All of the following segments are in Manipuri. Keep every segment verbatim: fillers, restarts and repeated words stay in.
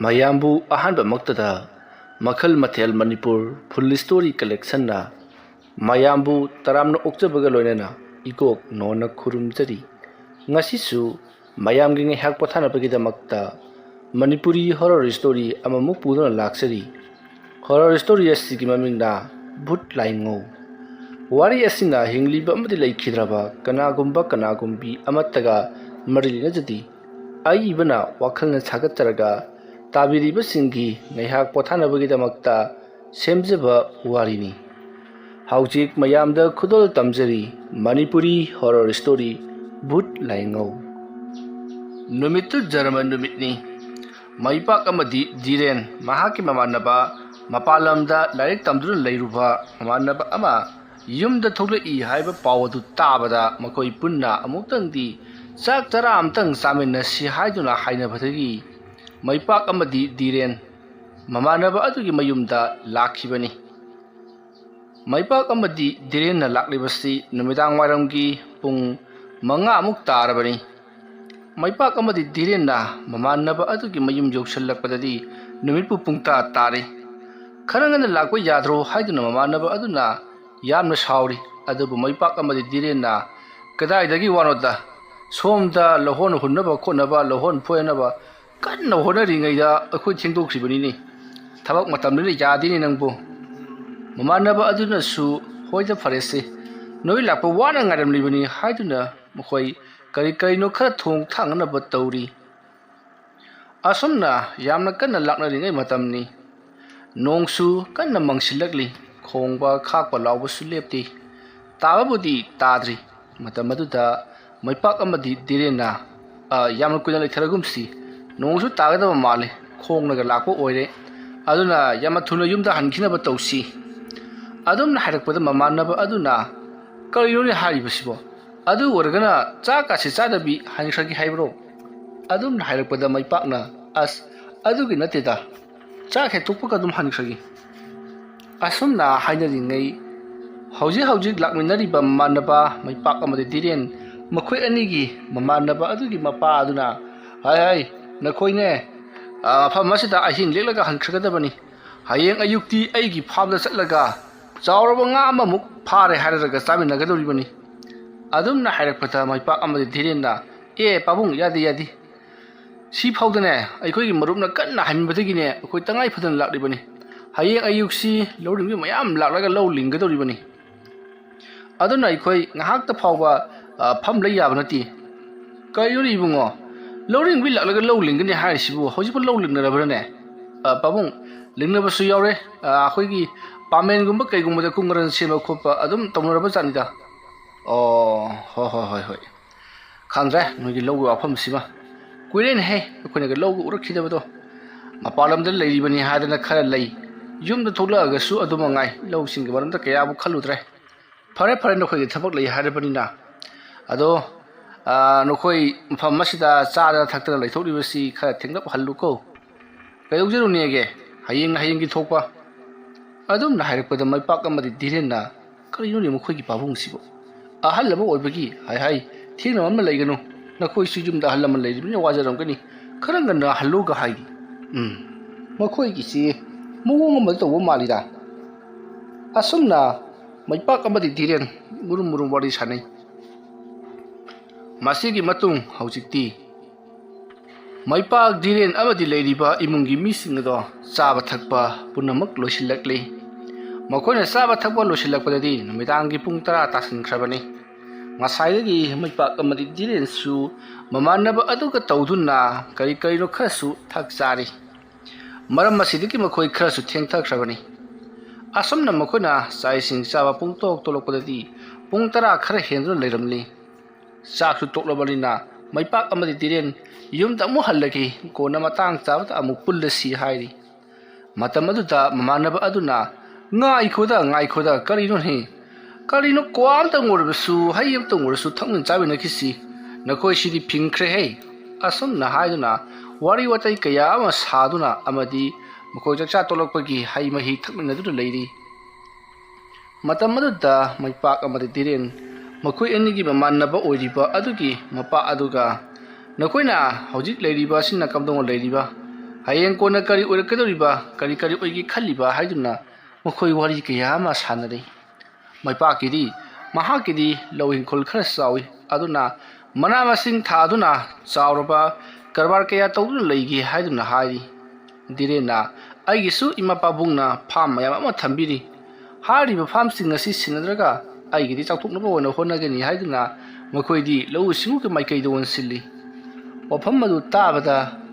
ꯃꯌꯥꯝꯕꯨ ꯑꯍꯥꯟꯕꯃꯛꯇꯗ ꯃꯈꯜ ꯃꯊꯦꯜ ꯃꯅꯤꯄꯨꯔ ꯐꯨꯜ ꯁ꯭ꯇꯣꯔꯤ ꯀꯂꯦꯛꯁꯟꯅ ꯃꯌꯥꯝꯕꯨ ꯇꯔꯥꯝꯅ ꯑꯣꯛꯆꯕꯒ ꯂꯣꯏꯅꯅ ꯏꯀꯣꯛ ꯅꯣꯟꯅ ꯈꯨꯔꯨꯝꯖꯔꯤ꯫ ꯉꯁꯤꯁꯨ ꯃꯌꯥꯝꯒꯤ ꯉꯥꯏꯍꯥꯛ ꯄꯣꯊꯥꯅꯕꯒꯤꯗꯃꯛꯇ ꯃꯅꯤꯄꯨꯔꯤ ꯍꯣꯔꯔ ꯁ꯭ꯇꯣꯔꯤ ꯑꯃꯃꯨꯛ ꯄꯨꯗꯨꯅ ꯂꯥꯛꯆꯔꯤ꯫ ꯍꯣꯔꯔ ꯁ꯭ꯇꯣꯔꯤ ꯑꯁꯤꯒꯤ ꯃꯃꯤꯡꯅ ꯚꯨꯠ ꯂꯥꯏꯉꯧ꯫ ꯋꯥꯔꯤ ꯑꯁꯤꯅ ꯍꯤꯡꯂꯤꯕ ꯑꯃꯗꯤ ꯂꯩꯈꯤꯗ꯭ꯔꯕ ꯀꯅꯥꯒꯨꯝꯕ ꯀꯅꯥꯒꯨꯝꯕꯤ ꯑꯃꯠꯇꯒ ꯃꯔꯤ ꯂꯩꯅꯖꯗꯦ꯫ ꯑꯏꯕꯅ ꯋꯥꯈꯜꯅ ꯁꯥꯒꯠꯆꯔꯒ ꯇꯥꯕꯤꯔꯤꯕꯁꯤꯡꯒꯤ ꯉꯥꯏꯍꯥꯛ ꯄꯣꯊꯥꯅꯕꯒꯤꯗꯃꯛꯇ ꯁꯦꯝꯖꯕ ꯋꯥꯔꯤꯅꯤ꯫ ꯍꯧꯖꯤꯛ ꯃꯌꯥꯝꯗ ꯈꯨꯗꯣꯜ ꯇꯝꯖꯔꯤ ꯃꯅꯤꯄꯨꯔꯤ ꯍꯣꯔꯔ ꯁ꯭ꯇꯣꯔꯤ ꯚꯨꯠ ꯂꯥꯏꯉꯧ꯫ ꯅꯨꯃꯤꯠꯇꯨ ꯖꯔꯃꯟ ꯅꯨꯃꯤꯠꯅꯤ꯫ ꯃꯩꯄꯥꯛ ꯑꯃꯗꯤ ꯗꯤꯔꯦꯟ, ꯃꯍꯥꯛꯀꯤ ꯃꯃꯥꯟꯅꯕ, ꯃꯄꯥꯟ ꯂꯝꯗ ꯂꯥꯏꯔꯤꯛ ꯇꯝꯗꯨꯅ ꯂꯩꯔꯨꯕ ꯃꯃꯥꯟꯅꯕ ꯑꯃ ꯌꯨꯝꯗ ꯊꯣꯛꯂꯛꯏ ꯍꯥꯏꯕ ꯄꯥꯎ ꯑꯗꯨ ꯇꯥꯕꯗ ꯃꯈꯣꯏ ꯄꯨꯟꯅ ꯑꯃꯨꯛꯇꯪꯗꯤ ꯆꯥꯛ ꯆꯔꯥ ꯑꯃꯇꯪ ꯆꯥꯃꯤꯟꯅꯁꯤ ꯍꯥꯏꯗꯨꯅ ꯍꯥꯏꯅꯕꯗꯒꯤ ꯃꯩꯄꯥꯛ ꯑꯃꯗꯤ ꯗꯤꯔꯦꯟ ꯃꯃꯥꯟꯅꯕ ꯑꯗꯨꯒꯤ ꯃꯌꯨꯝꯗ ꯂꯥꯛꯈꯤꯕꯅꯤ꯫ ꯃꯩꯄꯥꯛ ꯑꯃꯗꯤ ꯗꯤꯔꯦꯟꯅ ꯂꯥꯛꯂꯤꯕꯁꯤ ꯅꯨꯃꯤꯗꯥꯡ ꯋꯥꯏꯔꯝꯒꯤ ꯄꯨꯡ ꯃꯉꯥꯃꯨꯛ ꯇꯥꯔꯕꯅꯤ꯫ ꯃꯩꯄꯥꯛ ꯑꯃꯗꯤ ꯗꯤꯔꯦꯟꯅ ꯃꯃꯥꯟꯅꯕ ꯑꯗꯨꯒꯤ ꯃꯌꯨꯝ ꯌꯧꯁꯤꯜꯂꯛꯄꯗꯗꯤ ꯅꯨꯃꯤꯠꯄꯨ ꯄꯨꯡ ꯇꯔꯥ ꯇꯥꯔꯦ꯫ "ꯈꯔ ꯉꯟꯅ ꯂꯥꯛꯄ ꯌꯥꯗ꯭ꯔꯣ?" ꯍꯥꯏꯗꯨꯅ ꯃꯃꯥꯟꯅꯕ ꯑꯗꯨꯅ ꯌꯥꯝꯅ ꯁꯥꯎꯔꯤ꯫ ꯑꯗꯨꯕꯨ ꯃꯩꯄꯥꯛ ꯑꯃꯗꯤ ꯗꯤꯔꯦꯟꯅ, "ꯀꯗꯥꯏꯗꯒꯤ ꯋꯥꯅꯣꯗ? ꯁꯣꯝꯗ ꯂꯧꯍꯣꯟ ꯍꯨꯟꯅꯕ ꯈꯣꯠꯅꯕ, ꯂꯧꯍꯣꯟ ꯐꯣꯏꯅꯕ ꯀꯟꯅ ꯍꯣꯠꯅꯔꯤꯉꯩꯗ ꯑꯩꯈꯣꯏ ꯊꯦꯡꯗꯣꯛꯈ꯭ꯔꯤꯕꯅꯤꯅꯦ꯫ ꯊꯕꯛ ꯃꯇꯝꯅꯤꯅ ꯌꯥꯗꯦꯅꯦ ꯅꯪꯕꯨ꯫" ꯃꯃꯥꯟꯅꯕ ꯑꯗꯨꯅꯁꯨ, "ꯍꯣꯏꯗ, ꯐꯔꯦꯁꯦ, ꯅꯣꯏ ꯂꯥꯛꯄ ꯋꯥꯅ ꯉꯥꯏꯔꯝꯂꯤꯕꯅꯤ" ꯍꯥꯏꯗꯨꯅ ꯃꯈꯣꯏ ꯀꯔꯤ ꯀꯔꯤꯅꯣ ꯈꯔ ꯊꯣꯡ ꯊꯥꯛꯅꯅꯕ ꯇꯧꯔꯤ꯫ ꯑꯁꯨꯝꯅ ꯌꯥꯝꯅ ꯀꯟꯅ ꯂꯥꯛꯅꯔꯤꯉꯩ ꯃꯇꯝꯅꯤ꯫ ꯅꯣꯡꯁꯨ ꯀꯟꯅ ꯃꯪꯁꯤꯜꯂꯛꯂꯤ꯫ ꯈꯣꯡꯕ ꯈꯥꯛꯄ ꯂꯥꯎꯕꯁꯨ ꯂꯦꯞꯇꯦ꯫ ꯇꯥꯕꯕꯨꯗꯤ ꯇꯥꯗ꯭ꯔꯤ꯫ ꯃꯇꯝ ꯑꯗꯨꯗ ꯃꯩꯄꯥꯛ ꯑꯃꯗꯤ ꯗꯤꯔꯦꯟꯅ, "ꯑ, ꯌꯥꯝꯅ ꯀꯨꯏꯅ ꯂꯩꯊꯔꯒꯨꯝꯁꯤ꯫ ꯅꯣꯡꯁꯨ ꯇꯥꯒꯗꯕ ꯃꯥꯜꯂꯦ꯫ ꯈꯣꯡꯅꯒ ꯂꯥꯛꯄ ꯑꯣꯏꯔꯦ꯫ ꯑꯗꯨꯅ ꯌꯥꯝꯅ ꯊꯨꯅ ꯌꯨꯝꯗ ꯍꯟꯈꯤꯅꯕ ꯇꯧꯁꯤ꯫" ꯑꯗꯨꯝꯅ ꯍꯥꯏꯔꯛꯄꯗ ꯃꯃꯥꯟꯅꯕ ꯑꯗꯨꯅ, "ꯀꯔꯤꯅꯣꯅꯦ ꯍꯥꯏꯔꯤꯕꯁꯤꯕꯣ? ꯑꯗꯨ ꯑꯣꯏꯔꯒꯅ ꯆꯥꯛ ꯀꯥꯁꯦ ꯆꯥꯗꯕꯤ ꯍꯟꯈ꯭ꯔꯒꯦ ꯍꯥꯏꯕ꯭ꯔꯣ?" ꯑꯗꯨꯝꯅ ꯍꯥꯏꯔꯛꯄꯗ ꯃꯩꯄꯥꯛꯅ, "ꯑꯁ, ꯑꯗꯨꯒꯤ ꯅꯠꯇꯦꯗ, ꯆꯥꯛ ꯍꯦꯛ ꯇꯣꯛꯄꯒ ꯑꯗꯨꯝ ꯍꯟꯈ꯭ꯔꯒꯦ꯫" ꯑꯁꯨꯝꯅ ꯍꯥꯏꯅꯔꯤꯉꯩ, ꯍꯧꯖꯤꯛ ꯍꯧꯖꯤꯛ ꯂꯥꯛꯃꯤꯟꯅꯔꯤꯕ ꯃꯃꯥꯟꯅꯕ ꯃꯩꯄꯥꯛ ꯑꯃꯗꯤ ꯗꯤꯔꯦꯟ, ꯃꯈꯣꯏ ꯑꯅꯤꯒꯤ ꯃꯃꯥꯟꯅꯕ ꯑꯗꯨꯒꯤ ꯃꯄꯥ ꯑꯗꯨꯅ, "ꯍꯥꯏ ꯍꯥꯏ, ꯅꯈꯣꯏꯅꯦ, ꯃꯐꯝ ꯑꯁꯤꯗ ꯑꯍꯤꯡ ꯂꯦꯛꯂꯒ ꯍꯟꯈ꯭ꯔꯒꯗꯕꯅꯤ꯫ ꯍꯌꯦꯡ ꯑꯌꯨꯛꯇꯤ ꯑꯩꯒꯤ ꯐꯥꯔꯝꯗ ꯆꯠꯂꯒ ꯆꯥꯎꯔꯕ ꯉꯥ ꯑꯃꯃꯨꯛ ꯐꯥꯔꯦ ꯍꯥꯏꯔꯒ ꯆꯥꯃꯤꯟꯅꯒꯗꯧꯔꯤꯕꯅꯤ꯫ ꯑꯗꯨꯝꯅ ꯍꯥꯏꯔꯛꯄꯗ ꯃꯥꯏꯄꯥꯛ ꯑꯃꯗꯤ ꯙꯤꯔꯦꯟꯅ, "ꯑꯦ ꯄꯥꯕꯨꯡ, ꯌꯥꯗꯦ, ꯌꯥꯗꯦ꯫ ꯁꯤ ꯐꯥꯎꯗꯅꯦ ꯑꯩꯈꯣꯏꯒꯤ ꯃꯔꯨꯞꯅ ꯀꯟꯅ ꯍꯥꯏꯃꯟꯕꯗꯒꯤꯅꯦ ꯑꯩꯈꯣꯏ ꯇꯉꯥꯏ ꯐꯗꯅ ꯂꯥꯛꯂꯤꯕꯅꯤ꯫ ꯍꯌꯦꯡ ꯑꯌꯨꯛꯁꯤ ꯂꯧꯔꯤꯡꯕꯤ ꯃꯌꯥꯝ ꯂꯥꯛꯂꯒ ꯂꯧ ꯂꯤꯡꯒꯗꯧꯔꯤꯕꯅꯤ꯫ ꯑꯗꯨꯅ ꯑꯩꯈꯣꯏ ꯉꯥꯏꯍꯥꯛꯇ ꯐꯥꯎꯕ, ꯑ, ꯐꯝ ꯂꯩ ꯌꯥꯕ ꯅꯠꯇꯦ꯫" "ꯀꯔꯤꯅꯣꯅꯦ ꯏꯕꯨꯡꯉꯣ? ꯂꯧꯔꯤꯡꯕꯤ ꯂꯥꯛꯂꯒ ꯂꯧ ꯂꯤꯡꯒꯅꯤ ꯍꯥꯏꯔꯤꯁꯤꯕꯨ ꯍꯧꯖꯤꯛꯄꯨ ꯂꯧ ꯂꯤꯡꯅꯔꯕ꯭ꯔꯅꯦ?" "ꯑ, ꯄꯥꯕꯨꯡ, ꯂꯤꯡꯅꯕꯁꯨ ꯌꯥꯎꯔꯦ꯫ ꯑ, ꯑꯩꯈꯣꯏꯒꯤ ꯄꯥꯃꯦꯟꯒꯨꯝꯕ ꯀꯩꯒꯨꯝꯕꯗ ꯀꯨꯡꯒ꯭ꯔꯪ ꯁꯦꯝꯕ ꯈꯣꯠꯄ ꯑꯗꯨꯝ ꯇꯧꯅꯔꯕ ꯖꯥꯠꯅꯤꯗ꯫" "ꯑꯣ, ꯍꯣꯏ, ꯍꯣꯏ, ꯍꯣꯏ, ꯍꯣꯏ꯫ ꯈꯪꯗ꯭ꯔꯦ ꯅꯣꯏꯒꯤ ꯂꯧꯒꯤ ꯋꯥꯐꯝꯁꯤꯃ꯫ ꯀꯨꯏꯔꯦꯅꯦꯍꯦ ꯑꯩꯈꯣꯏꯅꯒ ꯂꯧꯒ ꯎꯔꯛꯈꯤꯗꯕꯗꯣ꯫ ꯃꯄꯥꯟ ꯂꯝꯗ ꯂꯩꯔꯤꯕꯅꯤ ꯍꯥꯏꯗꯅ ꯈꯔ ꯂꯩ, ꯌꯨꯝꯗ ꯊꯣꯛꯂꯛꯑꯒꯁꯨ ꯑꯗꯨ ꯃꯉꯥꯏ, ꯂꯧꯁꯤꯡꯒꯤ ꯃꯔꯝꯗ ꯀꯌꯥꯕꯨ ꯈꯜꯂꯨꯗ꯭ꯔꯦ꯫ ꯐꯔꯦ, ꯐꯔꯦ, ꯅꯈꯣꯏꯒꯤ ꯊꯕꯛ ꯂꯩ ꯍꯥꯏꯔꯕꯅꯤꯅ꯫ ꯑꯗꯣ, ꯑ, ꯅꯈꯣꯏ ꯃꯐꯝ ꯑꯁꯤꯗ ꯆꯥꯗꯅ ꯊꯛꯇꯅ ꯂꯩꯊꯣꯛꯂꯤꯕꯁꯤ ꯈꯔ ꯊꯦꯡꯂꯞꯍꯜꯂꯨꯀꯣ꯫ ꯀꯩꯗꯧꯖꯔꯨꯅꯦꯒꯦ? ꯍꯌꯦꯡꯅ ꯍꯌꯦꯡꯒꯤ ꯊꯣꯛꯄ꯫" ꯑꯗꯨꯝꯅ ꯍꯥꯏꯔꯛꯄꯗ ꯃꯥꯏꯄꯥꯛ ꯑꯃꯗꯤ ꯙꯤꯔꯦꯟꯅ, "ꯀꯔꯤꯅꯣꯅꯦ ꯃꯈꯣꯏꯒꯤ ꯄꯥꯕꯨꯡꯁꯤꯕꯨ? ꯑꯍꯜ ꯑꯃ ꯑꯣꯏꯕꯒꯤ ꯍꯥꯏ ꯍꯥꯏ ꯊꯦꯡꯅꯕ ꯑꯃ ꯂꯩꯒꯅꯨ꯫ ꯅꯈꯣꯏꯁꯨ ꯌꯨꯝꯗ ꯑꯍꯜ ꯑꯃ ꯂꯩꯔꯤꯕꯅꯤꯅ ꯋꯥꯖꯔꯝꯒꯅꯤ꯫ ꯈꯔ ꯉꯟꯅ ꯍꯜꯂꯨꯒ ꯍꯥꯏꯔꯤ꯫ ꯎꯝ, ꯃꯈꯣꯏꯒꯤꯁꯤ ꯃꯑꯣꯡ ꯑꯃ ꯇꯧꯕ ꯃꯥꯜꯂꯤꯗ꯫" ꯑꯁꯨꯝꯅ ꯃꯩꯄꯥꯛ ꯑꯃꯗꯤ ꯙꯤꯔꯦꯟ ꯃꯨꯔꯨꯝ ꯃꯨꯔꯨꯝ ꯋꯥꯔꯤ ꯁꯥꯟꯅꯩ꯫ ꯃꯁꯤꯒꯤ ꯃꯇꯨꯡ ꯍꯧꯖꯤꯛꯇꯤ ꯃꯩꯄꯥꯛ, ꯙꯤꯔꯦꯟ ꯑꯃꯗꯤ ꯂꯩꯔꯤꯕ ꯏꯃꯨꯡꯒꯤ ꯃꯤꯁꯤꯡ ꯑꯗꯣ ꯆꯥꯕ ꯊꯛꯄ ꯄꯨꯝꯅꯃꯛ ꯂꯣꯏꯁꯤꯜꯂꯛꯂꯤ꯫ ꯃꯈꯣꯏꯅ ꯆꯥꯕ ꯊꯛꯄ ꯂꯣꯏꯁꯤꯜꯂꯛꯄꯗꯗꯤ ꯅꯨꯃꯤꯗꯥꯡꯒꯤ ꯄꯨꯡ ꯇꯔꯥ ꯇꯥꯁꯤꯟꯈ꯭ꯔꯕꯅꯤ꯫ ꯉꯁꯥꯏꯗꯒꯤ ꯃꯩꯄꯥꯛ ꯑꯃꯗꯤ ꯙꯤꯔꯦꯟꯁꯨ ꯃꯃꯥꯟꯅꯕ ꯑꯗꯨꯒ ꯇꯧꯗꯨꯅ ꯀꯔꯤ ꯀꯔꯤꯅꯣ ꯈꯔꯁꯨ ꯊꯛ ꯆꯥꯔꯤ꯫ ꯃꯔꯝ ꯑꯁꯤꯗꯒꯤ ꯃꯈꯣꯏ ꯈꯔꯁꯨ ꯊꯦꯡꯊꯈ꯭ꯔꯕꯅꯤ꯫ ꯑꯁꯨꯝꯅ ꯃꯈꯣꯏꯅ ꯆꯥꯛ ꯏꯁꯤꯡ ꯆꯥꯕ ꯄꯨꯡ ꯇꯣꯛ ꯇꯣꯛꯂꯛꯄꯗꯗꯤ ꯄꯨꯡ ꯇꯔꯥ ꯈꯔ ꯍꯦꯟꯗꯨꯅ ꯂꯩꯔꯝꯂꯤ꯫ ꯆꯥꯛꯁꯨ ꯇꯣꯛꯂꯕꯅꯤꯅ ꯃꯩꯄꯥꯛ ꯑꯃꯗꯤ ꯙꯤꯔꯦꯟ ꯌꯨꯝꯗ ꯑꯃꯨꯛ ꯍꯜꯂꯒꯦ, ꯀꯣꯟꯅ ꯃꯇꯥꯡ ꯆꯥꯕꯗ ꯑꯃꯨꯛ ꯄꯨꯜꯂꯁꯤ ꯍꯥꯏꯔꯤ꯫ ꯃꯇꯝ ꯑꯗꯨꯗ ꯃꯃꯥꯟꯅꯕ ꯑꯗꯨꯅ, "ꯉꯥꯏꯈꯣꯗ, ꯉꯥꯏꯈꯣꯗ, ꯀꯔꯤꯅꯣꯅꯦ? ꯀꯔꯤꯅꯣ, ꯀ꯭ꯋꯥ ꯑꯝꯇꯪ ꯑꯣꯏꯔꯕꯁꯨ, ꯍꯩ ꯑꯝꯇꯪ ꯑꯣꯏꯔꯁꯨ ꯊꯛꯃꯤꯟ ꯆꯥꯃꯤꯟꯅꯈꯤꯁꯤ꯫ ꯅꯈꯣꯏꯁꯤꯗꯤ ꯐꯤꯡꯈ꯭ꯔꯦꯍꯦ!" ꯑꯁꯨꯝꯅ ꯍꯥꯏꯗꯨꯅ ꯋꯥꯔꯤ ꯋꯥꯇꯥꯏ ꯀꯌꯥ ꯑꯃ ꯁꯥꯗꯨꯅ ꯑꯃꯗꯤ ꯃꯈꯣꯏ ꯆꯥꯛꯆꯥ ꯇꯣꯛꯂꯛꯄꯒꯤ ꯍꯩ ꯃꯍꯤ ꯊꯛꯃꯤꯟꯅꯗꯨꯅ ꯂꯩꯔꯤ꯫ ꯃꯇꯝ ꯑꯗꯨꯗ ꯃꯩꯄꯥꯛ ꯑꯃꯗꯤ ꯙꯤꯔꯦꯟ ꯃꯈꯣꯏ ꯑꯅꯤꯒꯤ ꯃꯃꯥꯟꯅꯕ ꯑꯣꯏꯔꯤꯕ ꯑꯗꯨꯒꯤ ꯃꯄꯥ ꯑꯗꯨꯒ, "ꯅꯈꯣꯏꯅ ꯍꯧꯖꯤꯛ ꯂꯩꯔꯤꯕ ꯑꯁꯤꯅ ꯀꯝꯗꯧꯅ ꯂꯩꯔꯤꯕ? ꯍꯌꯦꯡ ꯀꯣꯟꯅ ꯀꯔꯤ ꯑꯣꯏꯔꯛꯀꯗꯧꯔꯤꯕ, ꯀꯔꯤ ꯀꯔꯤ ꯑꯣꯏꯒꯦ ꯈꯜꯂꯤꯕ ꯍꯥꯏꯗꯨꯅ ꯃꯈꯣꯏ ꯋꯥꯔꯤ ꯀꯌꯥ ꯑꯃ ꯁꯥꯟꯅꯔꯤ꯫ ꯃꯥꯏꯄꯥꯛꯀꯤꯗꯤ ꯃꯍꯥꯛꯀꯤꯗꯤ ꯂꯧ ꯏꯪꯈꯣꯜ ꯈꯔ ꯆꯥꯎꯏ, ꯑꯗꯨꯅ ꯃꯅꯥ ꯃꯁꯤꯡ ꯊꯥꯗꯨꯅ ꯆꯥꯎꯔꯕ ꯀꯔꯕꯥꯔ ꯀꯌꯥ ꯇꯧꯗꯨꯅ ꯂꯩꯒꯦ ꯍꯥꯏꯗꯨꯅ ꯍꯥꯏꯔꯤ꯫ ꯙꯤꯔꯦꯟꯅ, "ꯑꯩꯒꯤꯁꯨ ꯏꯃꯥ ꯄꯥꯕꯨꯡꯅ ꯐꯥꯝ ꯃꯌꯥꯝ ꯑꯃ ꯊꯝꯕꯤꯔꯤ꯫ ꯍꯥꯏꯔꯤꯕ ꯐꯥꯝꯁꯤꯡ ꯑꯁꯤ ꯁꯤꯟꯅꯗ꯭ꯔꯒ ꯑꯩꯒꯤꯗꯤ ꯆꯥꯎꯊꯣꯛꯅꯕ ꯑꯣꯏꯅ ꯍꯣꯠꯅꯒꯅꯤ" ꯍꯥꯏꯗꯨꯅ ꯃꯈꯣꯏꯗꯤ ꯂꯧꯎ ꯁꯤꯡꯎꯒꯤ ꯃꯥꯏꯀꯩꯗ ꯑꯣꯟꯁꯤꯜꯂꯤ꯫ ꯋꯥꯐꯝ ꯑꯗꯨ ꯇꯥꯕꯗ